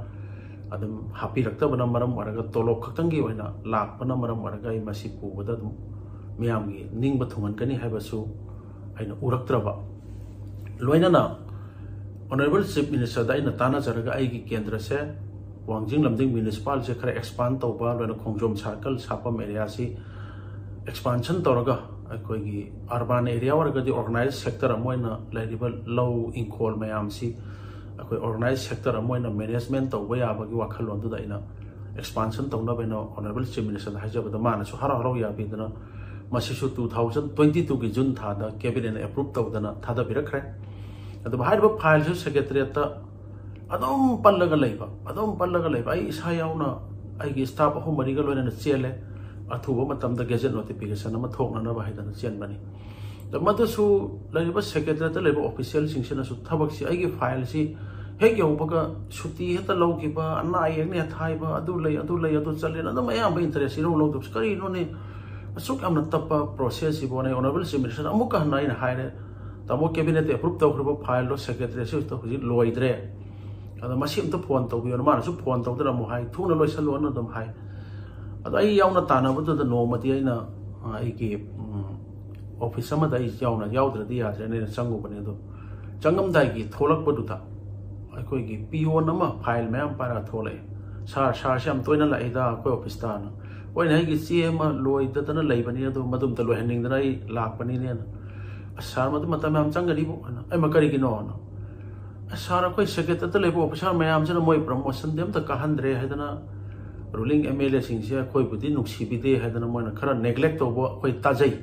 ꯑꯗꯨꯝ ꯍꯥꯞꯄꯤꯔꯛꯇꯕꯅ ꯃꯔꯝ ꯑꯣꯏꯔꯒ, ꯇꯣꯂꯣꯞ ꯈꯛꯇꯪꯒꯤ ꯑꯣꯏꯅ ꯂꯥꯛꯄꯅ ꯃꯔꯝ ꯑꯣꯏꯔꯒ ꯑꯩ ꯃꯁꯤ ꯄꯨꯕꯗ ꯑꯗꯨꯝ ꯃꯤꯌꯥꯝꯒꯤ ꯅꯤꯡꯕ ꯊꯨꯡꯍꯟꯒꯅꯤ ꯍꯥꯏꯕꯁꯨ ꯑꯩꯅ ꯎꯔꯛꯇ꯭ꯔꯕ꯫ ꯂꯣꯏꯅꯅ Honorable Chief Minister ꯗ ꯑꯩꯅ ꯇꯥꯟꯅꯖꯔꯒ ꯑꯩꯒꯤ ꯀꯦꯟꯗ꯭ꯔꯁꯦ ꯋꯥꯡꯖꯤꯡ ꯂꯝꯗꯤꯡ municipal ꯁꯦ ꯈꯔ expand ꯇꯧꯕ, ꯂꯣꯏꯅ ꯈꯣꯡꯖꯣꯝ circle ꯁꯥꯄꯝ area ꯁꯤ expansion ꯇꯧꯔꯒ ꯑꯩꯈꯣꯏꯒꯤ urban area ꯑꯣꯏꯔꯒꯗꯤ organized sector ꯑꯃ ꯑꯣꯏꯅ ꯂꯩꯔꯤꯕ ꯂꯧ ꯏꯪꯈꯣꯜ ꯃꯌꯥꯝꯁꯤ ꯑꯩꯈꯣꯏ organized sector ꯑꯃ ꯑꯣꯏꯅ management ꯇꯧꯕ ꯌꯥꯕꯒꯤ ꯋꯥꯈꯜꯂꯣꯟꯗꯨꯗ ꯑꯩꯅ expansion ꯇꯧꯅꯕ ꯑꯩꯅ Honorable Chief Minister ꯗ ꯍꯥꯏꯖꯕꯗ ꯃꯥꯅꯁꯨ ꯍꯔꯥꯎ ꯍꯔꯥꯎ ꯌꯥꯕꯤꯗꯅ ꯃꯁꯤꯁꯨ two thousand twenty two ꯒꯤ June ꯊꯥꯗ cabinet ꯅ approve ꯇꯧꯗꯅ ꯊꯥꯗꯕꯤꯔꯛꯈ꯭ꯔꯦ꯫ ꯑꯗꯨꯕꯨ ꯍꯥꯏꯔꯤꯕ file ꯁꯨ Secretariat ꯇ ꯑꯗꯨꯝ ꯄꯜꯂꯒ ꯂꯩꯕ, ꯑꯗꯨꯝ ꯄꯜꯂꯒ ꯂꯩꯕ꯫ ꯑꯩ ꯏꯁꯥ ꯌꯥꯎꯅ ꯑꯩꯒꯤ staff ꯑꯍꯨꯝ ꯃꯔꯤꯒ ꯂꯣꯏꯅꯅ ꯆꯦꯜꯂꯦ꯫ ꯑꯊꯨꯕ ꯃꯇꯝꯗ gazette notification ꯑꯃ ꯊꯣꯛꯅꯅꯕ ꯍꯥꯏꯗꯅ ꯆꯦꯟꯕꯅꯤ꯫ ꯑꯗ ꯃꯗꯨꯁꯨ ꯂꯩꯔꯤꯕ Secretariat ꯇ ꯂꯩꯕ official ꯁꯤꯡꯁꯤꯅꯁꯨ ꯊꯕꯛꯁꯤ, ꯑꯩꯒꯤ file ꯁꯤ ꯍꯦꯛ ꯌꯧꯕꯒ ꯁꯨꯇꯤ ꯍꯦꯛꯇ ꯂꯧꯈꯤꯕ, ꯑꯅꯥ ꯑꯌꯦꯛꯅꯦ ꯊꯥꯏꯕ, ꯑꯗꯨ ꯂꯩ, ꯑꯗꯨ ꯂꯩ, ꯑꯗꯨ ꯆꯠꯂꯦꯅ ꯑꯗꯨꯝ ꯑꯌꯥꯝꯕ interest ꯏꯔꯧ ꯂꯧꯗꯕꯁꯨ ꯀꯔꯤꯅꯣꯅꯦ? ꯑꯁꯨꯛ ꯌꯥꯝꯅ ꯇꯞꯄ process ꯁꯤꯕꯨ꯫ ꯑꯩ Honorable Chief Minister ꯗ ꯑꯃꯨꯛꯀ ꯍꯟꯅ ꯑꯩꯅ ꯍꯥꯏꯔꯦ, "ꯇꯥꯃꯣ, cabinet ꯇ approve ꯇꯧꯈ꯭ꯔꯕ file ꯗꯣ Secretariat ꯁꯤꯗ ꯍꯧꯖꯤꯛ ꯂꯣꯏꯗ꯭ꯔꯦ꯫ ꯑꯗꯣ ꯃꯁꯤ ꯑꯝꯇ phone ꯇꯧꯕꯤꯌꯣꯅ"꯫ ꯃꯥꯅꯁꯨ phone ꯇꯧꯗꯅ ꯑꯃꯨꯛ ꯍꯥꯏ, "ꯊꯨꯅ ꯂꯣꯏꯁꯜꯂꯣꯅ" ꯑꯗꯨꯝ ꯍꯥꯏ꯫ ꯑꯗꯣ ꯑꯩ ꯌꯥꯎꯅ ꯇꯥꯟꯅꯕꯗꯨꯗ ꯅꯣꯡꯃꯗꯤ ꯑꯩꯅ, ꯑ, ꯑꯩꯒꯤ, ꯎꯝ, office ꯑꯃꯗ ꯑꯩ ꯌꯥꯎꯅ, ꯌꯥꯎꯗ꯭ꯔꯗꯤ ꯌꯥꯗ꯭ꯔꯦꯅ ꯑꯩꯅ ꯆꯪꯉꯨꯕꯅꯦ꯫ ꯑꯗꯣ ꯆꯪꯉꯝꯗꯥꯏꯒꯤ ꯊꯣꯛꯂꯛꯄꯗꯨꯗ ꯑꯩꯈꯣꯏꯒꯤ peon ꯑꯃ file ꯃꯌꯥꯝ ꯄꯥꯏꯔꯒ ꯊꯣꯛꯂꯛꯑꯦ꯫ "Sir, sir ꯁꯦ ꯌꯥꯝ ꯇꯣꯏꯅ ꯂꯥꯛꯏꯗ ꯑꯩꯈꯣꯏ office ꯇꯅ"꯫ "ꯍꯣꯏꯅꯦ, ꯑꯩꯒꯤ ꯆꯦ ꯑꯃ ꯂꯣꯏꯗꯗꯅ ꯂꯩꯕꯅꯤ, ꯑꯗꯣ ꯃꯗꯨ ꯑꯝꯇ ꯂꯣꯏꯍꯟꯅꯤꯡꯗꯅ ꯑꯩ ꯂꯥꯛꯄꯅꯤꯅꯦꯅ"꯫ "ꯑꯁ, sir, ꯃꯗꯨ ꯃꯇꯝ ꯌꯥꯝ ꯆꯪꯒꯅꯤꯕꯨ" ꯍꯥꯏꯅ꯫ "ꯑꯩꯃ, ꯀꯔꯤꯒꯤꯅꯣꯅ?" "ꯑꯁ, sir, ꯑꯩꯈꯣꯏ Secretariat ꯇ ꯂꯩꯕ officer ꯃꯌꯥꯝꯁꯤꯅ ꯃꯣꯏ promotion ꯗꯤ ꯑꯝꯇ ꯀꯥꯍꯟꯗ꯭ꯔꯦ" ꯍꯥꯏꯗꯅ, ruling M L A ꯁꯤꯡꯁꯦ ꯑꯩꯈꯣꯏꯕꯨꯗꯤ ꯅꯨꯡꯁꯤꯕꯤꯗꯦ ꯍꯥꯏꯗꯅ ꯃꯣꯏꯅ ꯈꯔ neglect ꯇꯧꯕ ꯑꯩꯈꯣꯏ ꯇꯥꯖꯩ꯫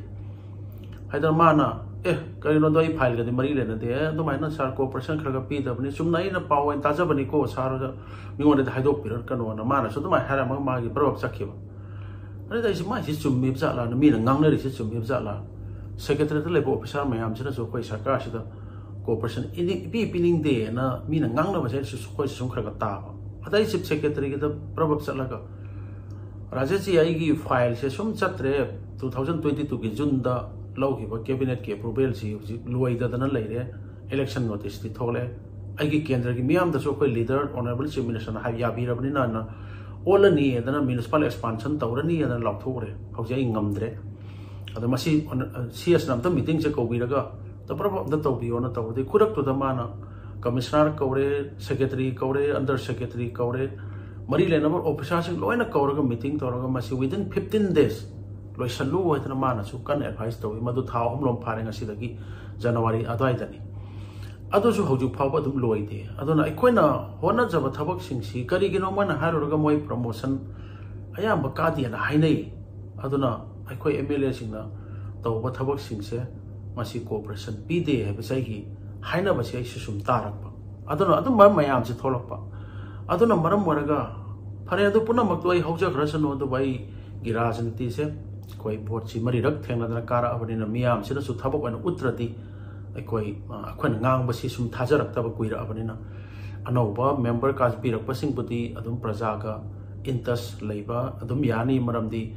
ꯍꯥꯏꯗꯅ ꯃꯥꯅ, "ꯑꯦ, ꯀꯔꯤꯅꯣꯗꯣ, ꯑꯩ file ꯒꯗꯤ ꯃꯔꯤ ꯂꯩꯅꯗꯦ꯫ ꯑꯦ, ꯑꯗꯨꯃꯥꯏꯅ sir cooperation ꯈꯔ ꯈꯔ ꯄꯤꯗꯕꯅꯤ꯫ ꯆꯨꯝꯅ ꯑꯩꯅ ꯄꯥꯎ ꯑꯣꯏꯅ ꯇꯥꯖꯕꯅꯤꯀꯣ, sir ꯍꯣꯏꯗ ꯃꯤꯉꯣꯟꯗꯗꯤ ꯍꯥꯏꯗꯣꯛꯄꯤꯔꯛꯀꯅꯣꯅ" ꯃꯥꯅꯁꯨ ꯑꯗꯨꯃꯥꯏꯅ ꯍꯥꯏꯔꯝꯃꯒ ꯃꯥꯒꯤ ꯄ꯭ꯔꯚꯥꯕ ꯆꯠꯈꯤꯕ꯫ ꯑꯗꯨꯗ ꯑꯩꯁꯦ, "ꯃꯥꯏꯁꯤ ꯆꯨꯝꯃꯤꯕ ꯖꯥꯠꯂꯥꯅ, ꯃꯤꯅ ꯉꯥꯡꯅꯔꯤꯁꯤ ꯆꯨꯝꯃꯤꯕ ꯖꯥꯠꯂꯥ? Secretariat ꯇ ꯂꯩꯕ officer ꯃꯌꯥꯝꯁꯤꯅꯁꯨ ꯑꯩꯈꯣꯏ ꯁꯔꯀꯥꯔꯁꯤꯗ cooperation ꯏꯅꯤ-, ꯏꯄꯤ ꯄꯤꯅꯤꯡꯗꯦꯅ ꯃꯤꯅ ꯉꯥꯡꯅꯕꯁꯦ ꯑꯩꯁꯨ, ꯑꯩꯈꯣꯏꯁꯨ ꯁꯨꯝ ꯈꯔ ꯈꯔ ꯇꯥꯕ꯫ ꯑꯗ ꯑꯩ Chief Secretary ꯒꯤꯗ ꯄ꯭ꯔꯚꯥꯕ ꯆꯠꯂꯒ, "ꯔꯥꯖꯦꯁꯖꯤ, ꯑꯩꯒꯤ file ꯁꯦ ꯁꯨꯝ ꯆꯠꯇ꯭ꯔꯦ, two thousand twenty two ꯒꯤ June ꯗ ꯂꯧꯈꯤꯕ cabinet ꯀꯤ approval ꯁꯤ ꯍꯧꯖꯤꯛ ꯂꯣꯏꯗꯗꯅ ꯂꯩꯔꯦ, election notice ꯇꯤ ꯊꯣꯛꯂꯛꯑꯦ꯫ ꯑꯩꯒꯤ ꯀꯦꯟꯗ꯭ꯔꯒꯤ ꯃꯤꯌꯥꯝꯗꯁꯨ ꯑꯩꯈꯣꯏ leader, Honorable Chief Minister ꯅ ꯍꯥꯏ-, ꯌꯥꯕꯤꯔꯕꯅꯤꯅ ꯑꯣꯜꯂꯅꯤ ꯍꯥꯏꯗꯅ, municipal expansion ꯇꯧꯔꯅꯤ ꯍꯥꯏꯗꯅ ꯂꯥꯎꯊꯣꯛꯎꯔꯦ꯫ ꯍꯧꯖꯤꯛ ꯑꯩ ꯉꯝꯗ꯭ꯔꯦ꯫ ꯑꯗꯣ ꯃꯁꯤ, ꯁꯤ ꯑꯦꯁꯅ ꯑꯝꯇ meeting ꯁꯦ ꯀꯧꯕꯤꯔꯒ ꯇꯞ ꯄ꯭ꯔꯞ ꯑꯝꯇ ꯇꯧꯕꯤꯌꯣꯅ ꯇꯧꯕꯗꯤ, ꯈꯨꯗꯛꯇꯨꯗ ꯃꯥꯅ ꯀꯃꯤꯁꯅꯔ ꯀꯧꯔꯦ, ꯁꯦꯀ꯭ꯔꯦꯇꯔꯤ ꯀꯧꯔꯦ, ꯑꯟꯗꯔ ꯁꯦꯀ꯭ꯔꯦꯇꯔꯤ ꯀꯧꯔꯦ, ꯃꯔꯤ ꯂꯩꯅꯕ ꯑꯣꯐꯤꯁꯥꯔꯁꯤꯡ ꯂꯣꯏꯅ ꯀꯧꯔꯒ ꯃꯤꯇꯤꯡ ꯇꯧꯔꯒ ꯃꯁꯤ within fifteen days ꯂꯣꯏꯁꯜꯂꯨ ꯍꯥꯏꯗꯅ ꯃꯥꯅꯁꯨ ꯀꯟꯅ ꯑꯦꯗꯚꯥꯏꯁ ꯇꯧꯏ꯫ ꯃꯗꯨ ꯊꯥ ꯑꯍꯨꯝꯂꯣꯝ ꯐꯥꯔꯦ, ꯉꯁꯤꯗꯒꯤ ꯖꯅꯋꯥꯔꯤ ꯑꯗꯨꯋꯥꯏꯗꯅꯤ꯫ ꯑꯗꯨꯁꯨ ꯍꯧꯖꯤꯛ ꯐꯥꯎꯕ ꯑꯗꯨꯝ ꯂꯣꯏꯗꯦ꯫ ꯑꯗꯨꯅ ꯑꯩꯈꯣꯏꯅ ꯍꯣꯠꯅꯖꯕ ꯊꯕꯛꯁꯤꯡꯁꯤ ꯀꯔꯤꯒꯤꯅꯣ ꯃꯣꯏꯅ ꯍꯥꯏꯔꯨꯔꯒ ꯃꯣꯏ ꯄ꯭ꯔꯃꯣꯁꯟ ꯑꯌꯥꯝꯕ ꯀꯥꯗꯦꯅ ꯍꯥꯏꯅꯩ꯫ ꯑꯗꯨꯅ ꯑꯩꯈꯣꯏ ꯑꯦꯝ ꯑꯦꯜ ꯑꯦꯁꯤꯡꯅ ꯇꯧꯕ ꯊꯕꯛꯁꯤꯡꯁꯦ ꯃꯁꯤ ꯀꯣꯑꯣꯄꯔꯦꯁꯟ ꯄꯤꯗꯦ ꯍꯥꯏꯕꯁꯦ ꯑꯩꯒꯤ ꯍꯥꯏꯅꯕꯁꯦ ꯑꯩꯁꯨ ꯁꯨꯝ ꯇꯥꯔꯛꯄ꯫ ꯑꯗꯨꯅ ꯑꯗꯨꯝꯕ ꯃꯌꯥꯝꯁꯦ ꯊꯣꯛꯂꯛꯄ꯫ ꯑꯗꯨꯅ ꯃꯔꯝ ꯑꯣꯏꯔꯒ ꯐꯔꯦ, ꯑꯗꯨ ꯄꯨꯝꯅꯃꯛꯇꯣ ꯑꯩ ꯍꯧꯖꯈ꯭ꯔꯁꯅꯨ, ꯑꯗꯨꯕꯨ ꯑꯩꯒꯤ ꯔꯥꯖꯅꯤꯇꯤꯁꯦ ꯑꯩꯈꯣꯏ ꯚꯣꯠꯁꯤ ꯃꯔꯤꯔꯛ ꯊꯦꯡꯅꯗꯅ ꯀꯥꯔꯛꯑꯕꯅꯤꯅ ꯃꯤꯌꯥꯝꯁꯤꯅꯁꯨ ꯊꯕꯛ ꯑꯣꯏꯅ ꯎꯠꯇ꯭ꯔꯗꯤ ꯑꯩꯈꯣꯏ, ꯑ, ꯑꯩꯈꯣꯏꯅ ꯉꯥꯡꯕꯁꯤ ꯁꯨꯝ ꯊꯥꯖꯔꯛꯇꯕ ꯀꯨꯏꯔꯛꯑꯕꯅꯤꯅ ꯑꯅꯧꯕ ꯃꯦꯝꯕꯔ ꯀꯥꯁ ꯄꯤꯔꯛꯄꯁꯤꯡꯕꯨꯗꯤ ꯑꯗꯨꯝ ꯄ꯭ꯔꯖꯥꯒ ꯏꯟ ꯇꯁ ꯂꯩꯕ ꯑꯗꯨꯝ ꯌꯥꯅꯤ, ꯃꯔꯝꯗꯤ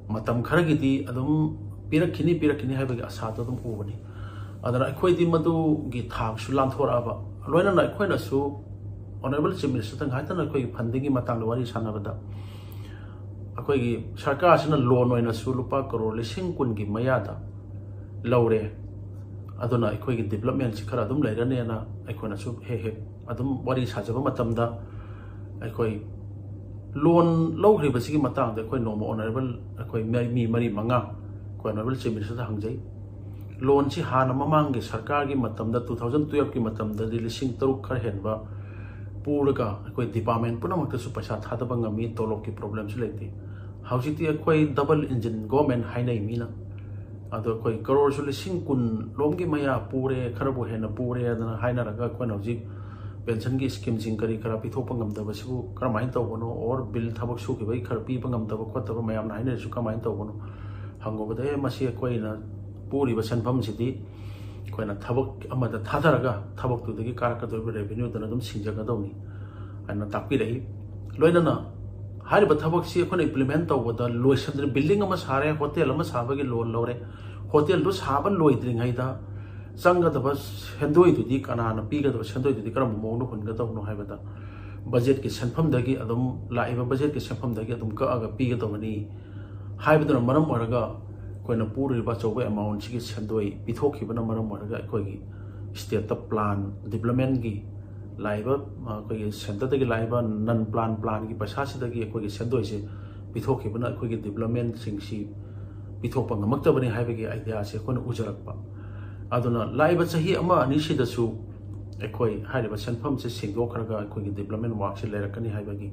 ꯃꯇꯝ ꯈꯔꯒꯤꯗꯤ ꯑꯗꯨꯝ ꯄꯤꯔꯛꯈꯤꯅꯤ, ꯄꯤꯔꯛꯈꯤꯅꯤ ꯍꯥꯏꯕꯒꯤ ꯑꯁꯥꯗꯣ ꯑꯗꯨꯝ ꯎꯕꯅꯤ꯫ ꯑꯗꯨꯅ ꯑꯩꯈꯣꯏꯗꯤ ꯃꯗꯨꯒꯤ ꯊꯥꯛꯁꯨ ꯂꯥꯟꯊꯣꯔꯛꯑꯕ, ꯂꯣꯏꯅꯅ ꯑꯩꯈꯣꯏꯅꯁꯨ ꯑꯣꯅꯔꯦꯕꯜ ꯆꯤꯐ ꯃꯤꯅꯤꯁꯇꯔꯗ ꯉꯥꯏꯇꯅ ꯑꯩꯈꯣꯏꯒꯤ ꯐꯟꯗꯤꯡꯒꯤ ꯃꯇꯥꯡꯗ ꯋꯥꯔꯤ ꯁꯥꯟꯅꯕꯗ ꯑꯩꯈꯣꯏꯒꯤ ꯁꯔꯀꯥꯔꯁꯤꯅ ꯂꯣꯟ ꯑꯣꯏꯅꯁꯨ ꯂꯨꯄꯥ ꯀꯔꯣꯔ ꯂꯤꯁꯤꯡ ꯀꯨꯟꯒꯤ ꯃꯌꯥꯗ ꯂꯧꯔꯦ꯫ ꯑꯗꯨꯅ ꯑꯩꯈꯣꯏꯒꯤ ꯗꯤꯕꯂꯞꯃꯦꯟꯁꯤ ꯈꯔ ꯑꯗꯨꯝ ꯂꯩꯔꯅꯦꯅ ꯑꯩꯈꯣꯏꯅꯁꯨ ꯍꯦꯛ ꯍꯦꯛ ꯑꯗꯨꯝ ꯋꯥꯔꯤ ꯁꯥꯖꯕ ꯃꯇꯝꯗ ꯑꯩꯈꯣꯏ ꯂꯣꯟ ꯂꯧꯈ꯭ꯔꯤꯕꯁꯤꯒꯤ ꯃꯇꯥꯡꯗ ꯑꯩꯈꯣꯏ ꯅꯣꯡꯃ ꯑꯣꯅꯔꯦꯕꯜ ꯑꯩꯈꯣꯏ ꯃ-, ꯃꯤ ꯃꯔꯤ ꯃꯉꯥ ꯑꯩꯈꯣꯏ ꯑꯣꯅꯔꯦꯕꯜ ꯆꯤꯐ ꯃꯤꯅꯤꯁꯇꯔꯗ ꯍꯪꯖꯩ꯫ ꯂꯣꯟꯁꯤ ꯍꯥꯟꯅ ꯃꯃꯥꯡꯒꯤ ꯁꯔꯀꯥꯔꯒꯤ ꯃꯇꯝꯗ, two thousand twelve ꯀꯤ ꯃꯇꯝꯗꯗꯤ ꯂꯤꯁꯤꯡ ꯇꯔꯨꯛ ꯈꯔ ꯍꯦꯟꯕ ꯄꯨꯔꯒ ꯑꯩꯈꯣꯏ ꯗꯤꯄꯥꯔꯠꯃꯦꯟ ꯄꯨꯝꯅꯃꯛꯇꯁꯨ ꯄꯩꯁꯥ ꯊꯥꯗꯕ ꯉꯝꯃꯤ, ꯇꯣꯂꯣꯞꯀꯤ ꯄ꯭ꯔꯣꯕ꯭ꯂꯦꯝꯁꯨ ꯂꯩꯇꯦ꯫ ꯍꯧꯖꯤꯛꯇꯤ ꯑꯩꯈꯣꯏ ꯗꯕꯜ ꯏꯟꯖꯤꯟ ꯒꯣꯔꯃꯦꯟ ꯍꯥꯏꯅꯩ ꯃꯤꯅ꯫ ꯑꯗꯣ ꯑꯩꯈꯣꯏ ꯀꯔꯣꯔꯁꯨ ꯂꯤꯁꯤꯡ ꯀꯨꯟ ꯂꯣꯝꯒꯤ ꯃꯌꯥ ꯄꯨꯔꯦ, ꯈꯔꯕꯨ ꯍꯦꯟꯅ ꯄꯨꯔꯦ ꯑꯗꯨꯅ ꯍꯥꯏꯅꯔꯒ ꯑꯩꯈꯣꯏꯅ ꯍꯧꯖꯤꯛ ꯄꯦꯟꯁꯟꯒꯤ ꯁ꯭ꯀꯤꯝꯁꯤꯡ ꯀꯔꯤ ꯀꯔꯥ ꯄꯤꯊꯣꯛꯄ ꯉꯝꯗꯕꯁꯤꯕꯨ ꯀꯔꯝꯍꯥꯏꯅ ꯇꯧꯕꯅꯣ, ꯑꯣꯔ ꯕꯤꯜ ꯊꯕꯛ ꯁꯨꯈꯤꯕꯒꯤ ꯈꯔ ꯄꯤꯕ ꯉꯝꯗꯕ ꯈꯣꯠꯇꯕ ꯃꯌꯥꯝꯅ ꯍꯥꯏꯅꯔꯤꯁꯨ ꯀꯃꯥꯏꯅ ꯇꯧꯕꯅꯣ ꯍꯪꯉꯨꯕꯗ, "ꯑꯦ, ꯃꯁꯤ ꯑꯩꯈꯣꯏꯅ ꯄꯨꯔꯤꯕ ꯁꯦꯟꯐꯝꯁꯤꯗꯤ ꯑꯩꯈꯣꯏꯅ ꯊꯕꯛ ꯑꯃꯗ ꯊꯥꯗꯔꯒ ꯊꯕꯛꯇꯨꯗꯒꯤ ꯀꯥꯔꯛꯀꯗꯧꯔꯤꯕ ꯔꯦꯚꯤꯅ꯭ꯌꯨꯗꯨꯅ ꯑꯗꯨꯝ ꯁꯤꯡꯖꯒꯗꯧꯅꯤ" ꯍꯥꯏꯅ ꯇꯥꯛꯄꯤꯔꯛꯏ꯫ ꯂꯣꯏꯅꯅ ꯍꯥꯏꯔꯤꯕ ꯊꯕꯛꯁꯤ ꯑꯩꯈꯣꯏꯅ ꯏꯝꯄ꯭ꯂꯤꯃꯦꯟ ꯇꯧꯕꯗ ꯂꯣꯏꯁꯤꯟꯗ꯭ꯔꯤ꯫ ꯕꯤꯜꯗꯤꯡ ꯑꯃ ꯁꯥꯔꯦ, ꯍꯣꯇꯦꯜ ꯑꯃ ꯁꯥꯕꯒꯤ ꯂꯣꯟ ꯂꯧꯔꯦ, ꯍꯣꯇꯦꯜꯗꯨ ꯁꯥꯕ ꯂꯣꯏꯗ꯭ꯔꯤꯉꯩꯗ ꯆꯪꯒꯗꯕ ꯁꯦꯟꯗꯣꯏꯗꯨꯗꯤ ꯀꯅꯥꯅ ꯄꯤꯒꯗꯕ, ꯁꯦꯟꯗꯣꯏꯗꯨꯗꯤ ꯀꯔꯝꯕ ꯃꯑꯣꯡꯗ ꯍꯨꯟꯒꯗꯕꯅꯣ ꯍꯥꯏꯕꯗ ꯕꯖꯦꯠꯀꯤ ꯁꯦꯟꯐꯝꯗꯒꯤ ꯑꯗꯨꯝ, ꯂꯥꯛꯏꯕ ꯕꯖꯦꯠꯀꯤ ꯁꯦꯟꯐꯝꯗꯒꯤ ꯑꯗꯨꯝ ꯀꯛꯑꯒ ꯄꯤꯒꯗꯕꯅꯤ ꯍꯥꯏꯕꯗꯨꯅ ꯃꯔꯝ ꯑꯣꯏꯔꯒ ꯑꯩꯈꯣꯏꯅ ꯄꯨꯔꯤꯕ ꯑꯆꯧꯕ ꯑꯦꯃꯥꯎꯟꯁꯤꯒꯤ ꯁꯦꯟꯗꯣꯏ ꯄꯤꯊꯣꯛꯈꯤꯕꯅ ꯃꯔꯝ ꯑꯣꯏꯔꯒ ꯑꯩꯈꯣꯏꯒꯤ ꯁ꯭ꯇꯦꯠꯇ ꯄ꯭ꯂꯥꯟ ꯗꯤꯕ꯭ꯂꯞꯃꯦꯟꯒꯤ ꯂꯥꯛꯏꯕ, ꯑꯩꯈꯣꯏꯒꯤ ꯁꯦꯟꯇꯔꯗꯒꯤ ꯂꯥꯛꯏꯕ ꯅꯟ ꯄ꯭ꯂꯥꯟ ꯄ꯭ꯂꯥꯟꯒꯤ ꯄꯩꯁꯥꯁꯤꯗꯒꯤ ꯑꯩꯈꯣꯏꯒꯤ ꯁꯦꯟꯗꯣꯏꯁꯦ ꯄꯤꯊꯣꯛꯈꯤꯕꯅ ꯑꯩꯈꯣꯏꯒꯤ ꯗꯤꯕ꯭ꯂꯞꯃꯦꯟꯁꯤꯡꯁꯤ ꯄꯤꯊꯣꯛꯄ ꯉꯝꯃꯛꯇꯕꯅꯤ ꯍꯥꯏꯕꯒꯤ ꯑꯥꯏꯗꯤꯌꯥꯁꯦ ꯑꯩꯈꯣꯏꯅ ꯎꯖꯔꯛꯄ꯫ ꯑꯗꯨꯅ ꯂꯥꯛꯏꯕ ꯆꯍꯤ ꯑꯃ ꯑꯅꯤꯁꯤꯗꯁꯨ ꯑꯩꯈꯣꯏ ꯍꯥꯏꯔꯤꯕ ꯁꯦꯟꯐꯝꯁꯦ ꯁꯦꯡꯗꯣꯛꯈ꯭ꯔꯒ ꯑꯩꯈꯣꯏꯒꯤ ꯗꯤꯕ꯭ꯂꯞꯃꯦꯟ ꯋꯥꯔꯛꯁꯦ ꯂꯩꯔꯛꯀꯅꯤ ꯍꯥꯏꯕꯒꯤ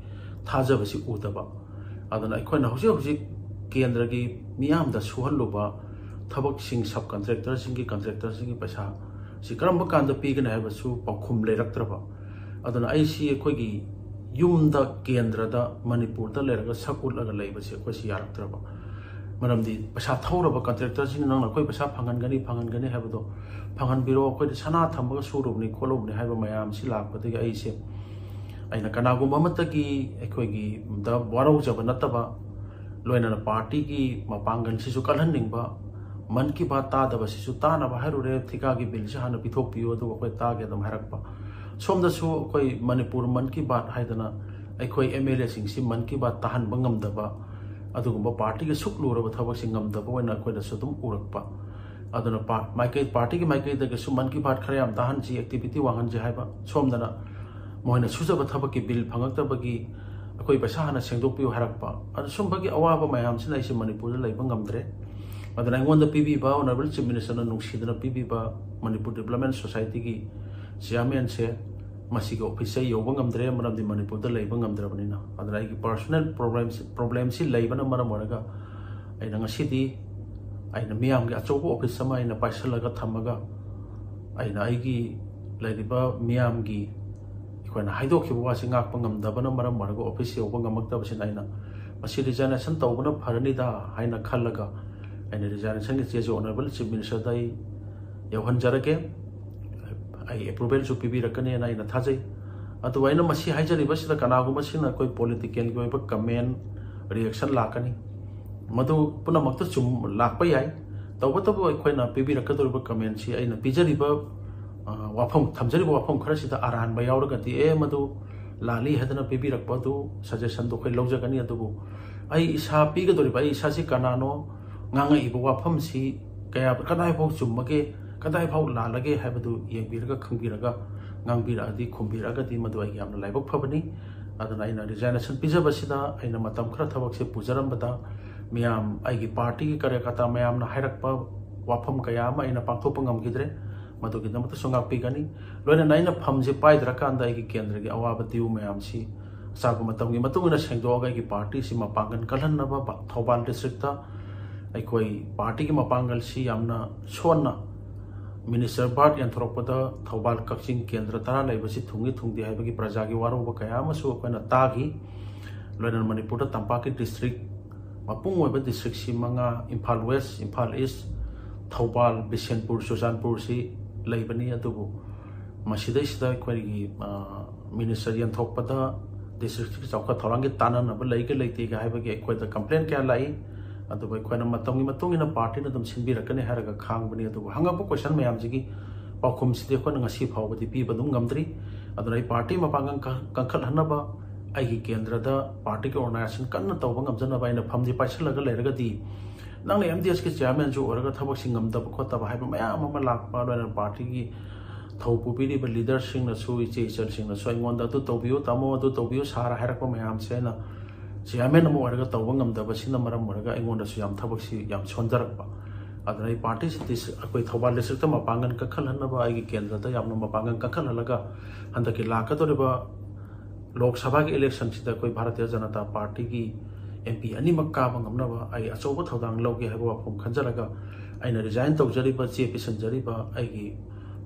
ꯊꯥꯖꯕꯁꯤ ꯎꯗꯕ꯫ ꯑꯗꯨꯅ ꯑꯩꯈꯣꯏꯅ ꯍꯧꯖꯤꯛ ꯍꯧꯖꯤꯛ ꯀꯦꯟꯗ꯭ꯔꯒꯤ ꯃꯤꯌꯥꯝꯗ ꯁꯨꯍꯜꯂꯨꯕ ꯊꯕꯛꯁꯤꯡ, ꯁꯕ ꯀꯟꯇ꯭ꯔꯦꯛꯇꯔꯁꯤꯡꯒꯤ, ꯀꯟꯇ꯭ꯔꯦꯛꯇꯔꯁꯤꯡꯒꯤ ꯄꯩꯁꯥ ꯁꯤ ꯀꯔꯝꯕ ꯀꯥꯟꯗ ꯄꯤꯒꯅꯤ ꯍꯥꯏꯕꯁꯨ ꯄꯥꯎꯈꯨꯝ ꯂꯩꯔꯛꯇ꯭ꯔꯕ꯫ ꯑꯗꯨꯅ ꯑꯩꯁꯤ ꯑꯩꯈꯣꯏꯒꯤ ꯌꯨꯝꯗ, ꯀꯦꯟꯗ꯭ꯔꯗ, ꯃꯅꯤꯄꯨꯔꯗ ꯂꯩꯔꯒ ꯁꯛ ꯎꯠꯂꯒ ꯂꯩꯕꯁꯦ ꯑꯩꯈꯣꯏꯁꯤ ꯌꯥꯔꯛꯇ꯭ꯔꯕ꯫ ꯃꯔꯝꯗꯤ ꯄꯩꯁꯥ ꯊꯧꯔꯕ ꯀꯟꯇ꯭ꯔꯦꯛꯇꯔꯁꯤꯡꯅ ꯅꯪꯅ ꯑꯩꯈꯣꯏ ꯄꯩꯁꯥ ꯐꯪꯍꯟꯒꯅꯤ, ꯐꯪꯍꯟꯒꯅꯤ ꯍꯥꯏꯕꯗꯣ ꯐꯪꯍꯟꯕꯤꯔꯣ, ꯑꯩꯈꯣꯏꯗ ꯁꯅꯥ ꯊꯝꯃꯒ ꯁꯨꯔꯨꯕꯅꯤ, ꯈꯣꯠꯂꯨꯕꯅꯤ ꯍꯥꯏꯕ ꯃꯌꯥꯝꯁꯤ ꯂꯥꯛꯄꯗꯒꯤ ꯑꯩꯁꯦ, ꯑꯩꯅ ꯀꯅꯥꯒꯨꯝꯕ ꯑꯃꯠꯇꯒꯤ ꯑꯩꯈꯣꯏꯒꯤ ꯗ ꯋꯥꯔꯧꯖꯕ ꯅꯠꯇꯕ, ꯂꯣꯏꯅꯅ ꯄꯥꯔꯇꯤꯒꯤ ꯃꯄꯥꯡꯒꯜꯁꯤꯁꯨ ꯀꯜꯍꯟꯅꯤꯡꯕ, ꯃꯟ ꯀꯤ ꯕꯥꯠ ꯇꯥꯗꯕꯁꯤꯁꯨ ꯇꯥꯅꯕ ꯍꯥꯏꯔꯨꯔꯦ, ꯊꯤꯀꯥꯒꯤ ꯕꯤꯜꯁꯤ ꯍꯥꯟꯅ ꯄꯤꯊꯣꯛꯄꯤꯌꯨ ꯑꯗꯨꯒ ꯑꯩꯈꯣꯏ ꯇꯥꯒꯦ ꯑꯗꯨꯝ ꯍꯥꯏꯔꯛꯄ꯫ ꯁꯣꯝꯗꯁꯨ ꯑꯩꯈꯣꯏ ꯃꯅꯤꯄꯨꯔ ꯃꯟ ꯀꯤ ꯕꯥꯠ ꯍꯥꯏꯗꯅ ꯑꯩꯈꯣꯏ ꯑꯦꯝ ꯑꯦꯜ ꯑꯦꯁꯤꯡꯁꯤ ꯃꯟ ꯀꯤ ꯕꯥꯠ ꯇꯥꯍꯟꯕ ꯉꯝꯗꯕ, ꯑꯗꯨꯒꯨꯝꯕ ꯄꯥꯔꯇꯤꯒꯤ ꯁꯨꯛ ꯂꯨꯔꯕ ꯊꯕꯛꯁꯤ ꯉꯝꯗꯕ ꯑꯣꯏꯅ ꯑꯩꯈꯣꯏꯗꯁꯨ ꯑꯗꯨꯝ ꯎꯔꯛꯄ꯫ ꯑꯗꯨꯅ ꯄꯥ-, ꯃꯥꯏꯀꯩ, ꯄꯥꯔꯇꯤꯒꯤ ꯃꯥꯏꯀꯩꯗꯒꯤꯁꯨ ꯃꯟ ꯀꯤ ꯕꯥꯠ ꯈꯔ ꯌꯥꯝ ꯇꯥꯍꯟꯁꯤ, ꯑꯦꯛꯇꯤꯚꯤꯇꯤ ꯋꯥꯡꯍꯟꯁꯤ ꯍꯥꯏꯕ, ꯁꯣꯝꯗꯅ ꯃꯣꯏꯅ ꯁꯨꯖꯕ ꯊꯕꯛꯀꯤ ꯕꯤꯜ ꯐꯪꯉꯛꯇꯕꯒꯤ ꯑꯩꯈꯣꯏ ꯄꯩꯁꯥ ꯍꯥꯟꯅ ꯁꯦꯡꯗꯣꯛꯄꯤꯌꯨ ꯍꯥꯏꯔꯛꯄ꯫ ꯑꯗꯨ ꯁꯨꯝꯕꯒꯤ ꯑꯋꯥꯕ ꯃꯌꯥꯝꯁꯤꯅ ꯑꯩꯁꯦ ꯃꯅꯤꯄꯨꯔꯗ ꯂꯩꯕ ꯉꯝꯗ꯭ꯔꯦ꯫ ꯑꯗꯨꯅ ꯑꯩꯉꯣꯟꯗ ꯄꯤꯕꯤꯕ, ꯑꯣꯅꯔꯦꯕꯜ ꯆꯤꯐ ꯃꯤꯅꯤꯁꯇꯔꯅ ꯅꯨꯡꯁꯤꯗꯅ ꯄꯤꯕꯤꯕ ꯃꯅꯤꯄꯨꯔ ꯗꯤꯕ꯭ꯂꯞꯃꯦꯟ ꯁꯣꯁꯥꯏꯇꯤꯒꯤ ꯆꯤꯌꯥꯔꯃꯦꯟꯁꯦ ꯃꯁꯤꯒꯤ ꯑꯣꯐꯤꯁꯁꯦ ꯌꯧꯕ ꯉꯝꯗ꯭ꯔꯦ, ꯃꯔꯝꯗꯤ ꯃꯅꯤꯄꯨꯔꯗ ꯂꯩꯕ ꯉꯝꯗ꯭ꯔꯕꯅꯤꯅ꯫ ꯑꯗꯨꯅ ꯑꯩꯒꯤ ꯄꯔꯁꯣꯅꯦꯜ ꯄ꯭ꯔꯣꯕ꯭ꯂꯦꯝꯁꯤ, ꯄ꯭ꯔꯣꯕ꯭ꯂꯦꯝꯁꯤ ꯂꯩꯕꯅ ꯃꯔꯝ ꯑꯣꯏꯔꯒ ꯑꯩꯅ ꯉꯁꯤꯗꯤ ꯑꯩꯅ ꯃꯤꯌꯥꯝꯒꯤ ꯑꯆꯧꯕ ꯑꯣꯐꯤꯁ ꯑꯃ ꯑꯩꯅ ꯄꯥꯏꯁꯜꯂꯒ ꯊꯝꯃꯒ ꯑꯩꯅ ꯑꯩꯒꯤ ꯂꯩꯔꯤꯕ ꯃꯤꯌꯥꯝꯒꯤ ꯑꯩꯈꯣꯏꯅ ꯍꯥꯏꯗꯣꯛꯈꯤꯕ ꯋꯥꯁꯤ ꯉꯥꯛꯄ ꯉꯝꯗꯕꯅ ꯃꯔꯝ ꯑꯣꯏꯔꯒ ꯑꯣꯐꯤꯁ ꯌꯧꯕ ꯉꯝꯃꯛꯇꯕꯁꯤꯅ ꯑꯩꯅ ꯃꯁꯤ ꯔꯤꯖꯥꯏꯅꯦꯁꯟ ꯇꯧꯕꯅ ꯐꯔꯅꯤꯗ ꯍꯥꯏꯅ ꯈꯜꯂꯒ ꯑꯩꯅ ꯔꯤꯖꯥꯏꯅꯦꯁꯟꯒꯤ ꯆꯦꯁꯨ ꯑꯣꯅꯔꯦꯕꯜ ꯆꯤꯐ ꯃꯤꯅꯤꯁꯇꯔꯗ ꯑꯩ ꯌꯧꯍꯟꯖꯔꯒꯦ꯫ ꯑꯩ ꯑꯦꯄ꯭ꯔꯨꯚꯦꯜꯁꯨ ꯄꯤꯕꯤꯔꯛꯀꯅꯦꯅ ꯑꯩꯅ ꯊꯥꯖꯩ꯫ ꯑꯗꯨꯕꯨ ꯑꯩꯅ ꯃꯁꯤ ꯍꯥꯏꯖꯔꯤꯕꯁꯤꯗ ꯀꯅꯥꯒꯨꯝꯕꯁꯤꯅ ꯑꯩꯈꯣꯏ ꯄꯣꯂꯤꯇꯤꯀꯦꯜꯒꯤ ꯑꯣꯏꯕ ꯀꯃꯦꯟ, ꯔꯤꯌꯦꯛꯁꯟ ꯂꯥꯛꯀꯅꯤ꯫ ꯃꯗꯨ ꯄꯨꯝꯅꯃꯛꯇ ꯆꯨꯝ ꯂꯥꯛꯄ ꯌꯥꯏ꯫ ꯇꯧꯕꯇꯕꯨ ꯑꯩꯈꯣꯏꯅ ꯄꯤꯕꯤꯔꯛꯀꯗꯧꯔꯤꯕ ꯀꯃꯦꯟꯁꯤ ꯑꯩꯅ ꯄꯤꯖꯔꯤꯕ, ꯑ, ꯋꯥꯐꯝ, ꯊꯝꯖꯔꯤꯕ ꯋꯥꯐꯝ ꯈꯔꯁꯤꯗ ꯑꯔꯥꯟꯕ ꯌꯥꯎꯔꯒꯗꯤ, ꯑꯦ, ꯃꯗꯨ ꯂꯥꯜꯂꯤ ꯍꯥꯏꯗꯅ ꯄꯤꯕꯤꯔꯛꯄ ꯑꯗꯨ, ꯁꯖꯦꯁꯟꯗꯣ ꯑꯩꯈꯣꯏ ꯂꯧꯖꯒꯅꯤ꯫ ꯑꯗꯨꯕꯨ ꯑꯩ ꯏꯁꯥ ꯄꯤꯒꯗꯧꯔꯤꯕ, ꯑꯩ ꯏꯁꯥꯁꯤ ꯀꯅꯥꯅꯣ, ꯉꯥꯡꯉꯛꯏꯕ ꯋꯥꯐꯝꯁꯤ ꯀꯌꯥ, ꯀꯗꯥꯏꯐꯥꯎ ꯆꯨꯝꯃꯒꯦ, ꯀꯗꯥꯏꯐꯥꯎ ꯂꯥꯜꯂꯒꯦ ꯍꯥꯏꯕꯗꯨ ꯌꯦꯡꯕꯤꯔꯒ, ꯈꯪꯕꯤꯔꯒ, ꯉꯥꯡꯕꯤꯔꯛꯑꯗꯤ, ꯈꯨꯝꯕꯤꯔꯛꯑꯒꯗꯤ ꯃꯗꯨ ꯑꯩꯒꯤ ꯌꯥꯝꯅ ꯂꯥꯏꯕꯛ ꯐꯕꯅꯤ꯫ ꯑꯗꯨꯅ ꯑꯩꯅ resignation ꯄꯤꯖꯕꯁꯤꯗ ꯑꯩꯅ ꯃꯇꯝ ꯈꯔ ꯊꯕꯛꯁꯦ ꯄꯨꯖꯔꯝꯕꯗ ꯃꯤꯌꯥꯝ, ꯑꯩꯒꯤ partyꯒꯤ ꯀꯥꯔꯌꯀꯔꯇꯥ ꯃꯌꯥꯝꯅ ꯍꯥꯏꯔꯛꯄ ꯋꯥꯐꯝ ꯀꯌꯥ ꯑꯃ ꯑꯩꯅ ꯄꯥꯡꯊꯣꯛꯄ ꯉꯝꯈꯤꯗ꯭ꯔꯦ꯫ ꯃꯗꯨꯒꯤꯗꯃꯛꯇꯁꯨ ꯉꯥꯛꯄꯤꯒꯅꯤ꯫ ꯂꯣꯏꯅꯅ ꯑꯩꯅ ꯐꯝꯁꯦ ꯄꯥꯏꯗ꯭ꯔꯀꯥꯟꯗ ꯑꯩꯒꯤ ꯀꯦꯟꯗ꯭ꯔꯒꯤ ꯑꯋꯥꯕ ꯗ꯭ꯌꯨ ꯃꯌꯥꯝꯁꯤ ꯑꯆꯥꯟꯕ ꯃꯇꯝꯒꯤ ꯃꯇꯨꯡ ꯏꯟꯅ ꯁꯦꯡꯗꯣꯛꯑꯒ ꯑꯩꯒꯤ partyꯁꯤ ꯃꯄꯥꯡꯒꯜ ꯀꯜꯍꯟꯅꯕ ꯄ-, ꯊꯧꯕꯥꯜ districtꯇ ꯑꯩꯈꯣꯏ partyꯒꯤ ꯃꯄꯥꯡꯒꯜꯁꯤ ꯌꯥꯝꯅ ꯁꯣꯟꯅ, minister birth ꯌꯦꯟꯊꯣꯔꯛꯄꯗ ꯊꯧꯕꯥꯜ ꯀꯛꯆꯤꯡ ꯀꯦꯟꯗ꯭ꯔ ꯇꯔꯥ ꯂꯩꯕꯁꯤ ꯊꯨꯡꯏ ꯊꯨꯡꯗꯦ ꯍꯥꯏꯕꯒꯤ ꯄ꯭ꯔꯖꯥꯒꯤ ꯋꯥꯔꯧꯕ ꯀꯌꯥ ꯑꯃꯁꯨ ꯑꯩꯈꯣꯏꯅ ꯇꯥꯈꯤ꯫ ꯂꯣꯏꯅꯅ ꯃꯅꯤꯄꯨꯔꯗ ꯇꯝꯄꯥꯛꯀꯤ district, ꯃꯄꯨꯡ ꯑꯣꯏꯕ districtꯁꯤ ꯃꯉꯥ, ꯏꯝꯐꯥꯜ West, ꯏꯝꯐꯥꯜ East, ꯊꯧꯕꯥꯜ, ꯕꯤꯁꯦꯟꯄꯨꯔ, ꯆꯨꯔꯆꯥꯟꯄꯨꯔꯁꯤ ꯂꯩꯕꯅꯤ꯫ ꯑꯗꯨꯕꯨ ꯃꯁꯤꯗꯩꯁꯤꯗ ꯑꯩꯈꯣꯏꯒꯤ, ꯑ, minister ꯌꯦꯟꯊꯣꯛꯄꯗ districtꯀꯤ ꯆꯥꯎꯈꯠ ꯊꯧꯔꯥꯡꯒꯤ ꯇꯥꯟꯅꯅꯕ ꯂꯩꯒ ꯂꯩꯇꯦꯒ ꯍꯥꯏꯕꯒꯤ ꯑꯩꯈꯣꯏꯗ complaint ꯀꯌꯥ ꯂꯥꯛꯏ꯫ ꯑꯗꯨꯕꯨ ꯑꯩꯈꯣꯏꯅ ꯃꯇꯝꯒꯤ ꯃꯇꯨꯡ ꯏꯟꯅ partyꯅ ꯑꯗꯨꯝ ꯁꯤꯟꯕꯤꯔꯛꯀꯅꯤ ꯍꯥꯏꯔꯒ ꯈꯥꯡꯕꯅꯤ꯫ ꯑꯗꯨꯕꯨ ꯍꯪꯉꯛꯄ question ꯃꯌꯥꯝꯁꯤꯒꯤ ꯄꯥꯎꯈꯨꯝꯁꯤꯗꯤ ꯑꯩꯈꯣꯏꯅ ꯉꯁꯤ ꯐꯥꯎꯕꯗꯤ ꯄꯤꯕ ꯑꯗꯨꯝ ꯉꯝꯗ꯭ꯔꯤ꯫ ꯑꯗꯨꯅ ꯑꯩ party ꯃꯄꯥꯡꯒꯜ ꯀ-, ꯀꯟꯈꯠꯍꯟꯅꯕ, ꯑꯩꯒꯤ ꯀꯦꯟꯗ꯭ꯔꯗ partyꯒꯤ organization ꯀꯟꯅ ꯇꯧꯕ ꯉꯝꯖꯅꯕ ꯑꯩꯅ ꯐꯝꯁꯤ ꯄꯥꯏꯁꯤꯜꯂꯒ ꯂꯩꯔꯒꯗꯤ, ꯅꯪꯅ MDSꯀꯤ chairmanꯁꯨ ꯑꯣꯏꯔꯒ ꯊꯕꯛꯁꯤ ꯉꯝꯗꯕ ꯈꯣꯠꯇꯕ ꯍꯥꯏꯕ ꯃꯌꯥꯝ ꯑꯃ ꯂꯥꯛꯄ, ꯂꯣꯏꯅꯅ partyꯒꯤ ꯊꯧ ꯄꯨꯕꯤꯔꯤꯕ leaderꯁꯤꯡꯅꯁꯨ, ꯏꯆꯦ ꯏꯆꯜꯁꯤꯡꯅꯁꯨ ꯑꯩꯉꯣꯟꯗ "ꯑꯗꯨ ꯇꯧꯕꯤꯌꯨ ꯇꯥꯃꯣ, ꯑꯗꯨ ꯇꯧꯕꯤꯌꯨ sir" ꯍꯥꯏꯔꯛꯄ ꯃꯌꯥꯝꯁꯦ ꯑꯩꯅ chairman ꯑꯃ ꯑꯣꯏꯔꯒ ꯇꯧꯕ ꯉꯝꯗꯕꯁꯤꯅ ꯃꯔꯝ ꯑꯣꯏꯔꯒ ꯑꯩꯉꯣꯟꯗꯁꯨ ꯌꯥꯝ ꯊꯕꯛꯁꯤ ꯌꯥꯝ ꯁꯣꯟꯊꯔꯛꯄ꯫ ꯑꯗꯨꯅ ꯑꯩ partyꯁꯤ dis-, ꯑꯩꯈꯣꯏ ꯊꯧꯕꯥꯜ districtꯇ ꯃꯄꯥꯡꯒꯜ ꯀꯟꯈꯠꯍꯟꯅꯕ, ꯑꯩꯒꯤ ꯀꯦꯟꯗ꯭ꯔꯗ ꯌꯥꯝꯅ ꯃꯄꯥꯡꯒꯜ ꯀꯟꯈꯠꯍꯜꯂꯒ ꯍꯟꯗꯛꯀꯤ ꯂꯥꯛꯀꯗꯧꯔꯤꯕ ꯂꯣꯛ ꯁꯚꯥꯒꯤ electionꯁꯤꯗ ꯑꯩꯈꯣꯏ ꯚꯥꯔꯇꯤꯌ ꯖꯅꯇꯥ partyꯒꯤ MP ꯑꯅꯤꯃꯛ ꯀꯥꯕ ꯉꯝꯅꯕ ꯑꯩ ꯑꯆꯧꯕ ꯊꯧꯗꯥꯡ ꯂꯧꯒꯦ ꯍꯥꯏꯕ ꯋꯥꯐꯝ ꯈꯟꯖꯔꯒ ꯑꯩꯅ resign ꯇꯧꯖꯔꯤꯕ, ꯆꯦ ꯄꯤꯁꯤꯟꯖꯔꯤꯕ ꯑꯩꯒꯤ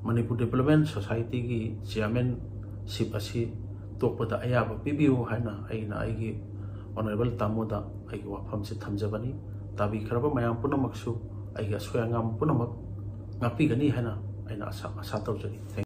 ꯃꯅꯤꯄꯨꯔ Development Societyꯒꯤ chairmanship ꯑꯁꯤ ꯇꯣꯛꯄꯗ ꯑꯌꯥꯕ ꯄꯤꯕꯤꯌꯨ ꯍꯥꯏꯅ ꯑꯩꯅ ꯑꯩꯒꯤ honourable ꯇꯥꯃꯣꯗ ꯑꯩꯒꯤ ꯋꯥꯐꯝꯁꯦ ꯊꯝꯖꯕꯅꯤ꯫ ꯇꯥꯕꯤꯈ꯭ꯔꯕ ꯃꯌꯥꯝ ꯄꯨꯝꯅꯃꯛꯁꯨ ꯑꯩꯒꯤ ꯑꯁꯣꯏ ꯑꯉꯥꯝ ꯄꯨꯝꯅꯃꯛ ꯉꯥꯛꯄꯤꯒꯅꯤ ꯍꯥꯏꯅ ꯑꯩꯅ ꯑꯁꯥ, ꯑꯁꯥ ꯇꯧꯖꯔꯤ꯫ Thank you꯫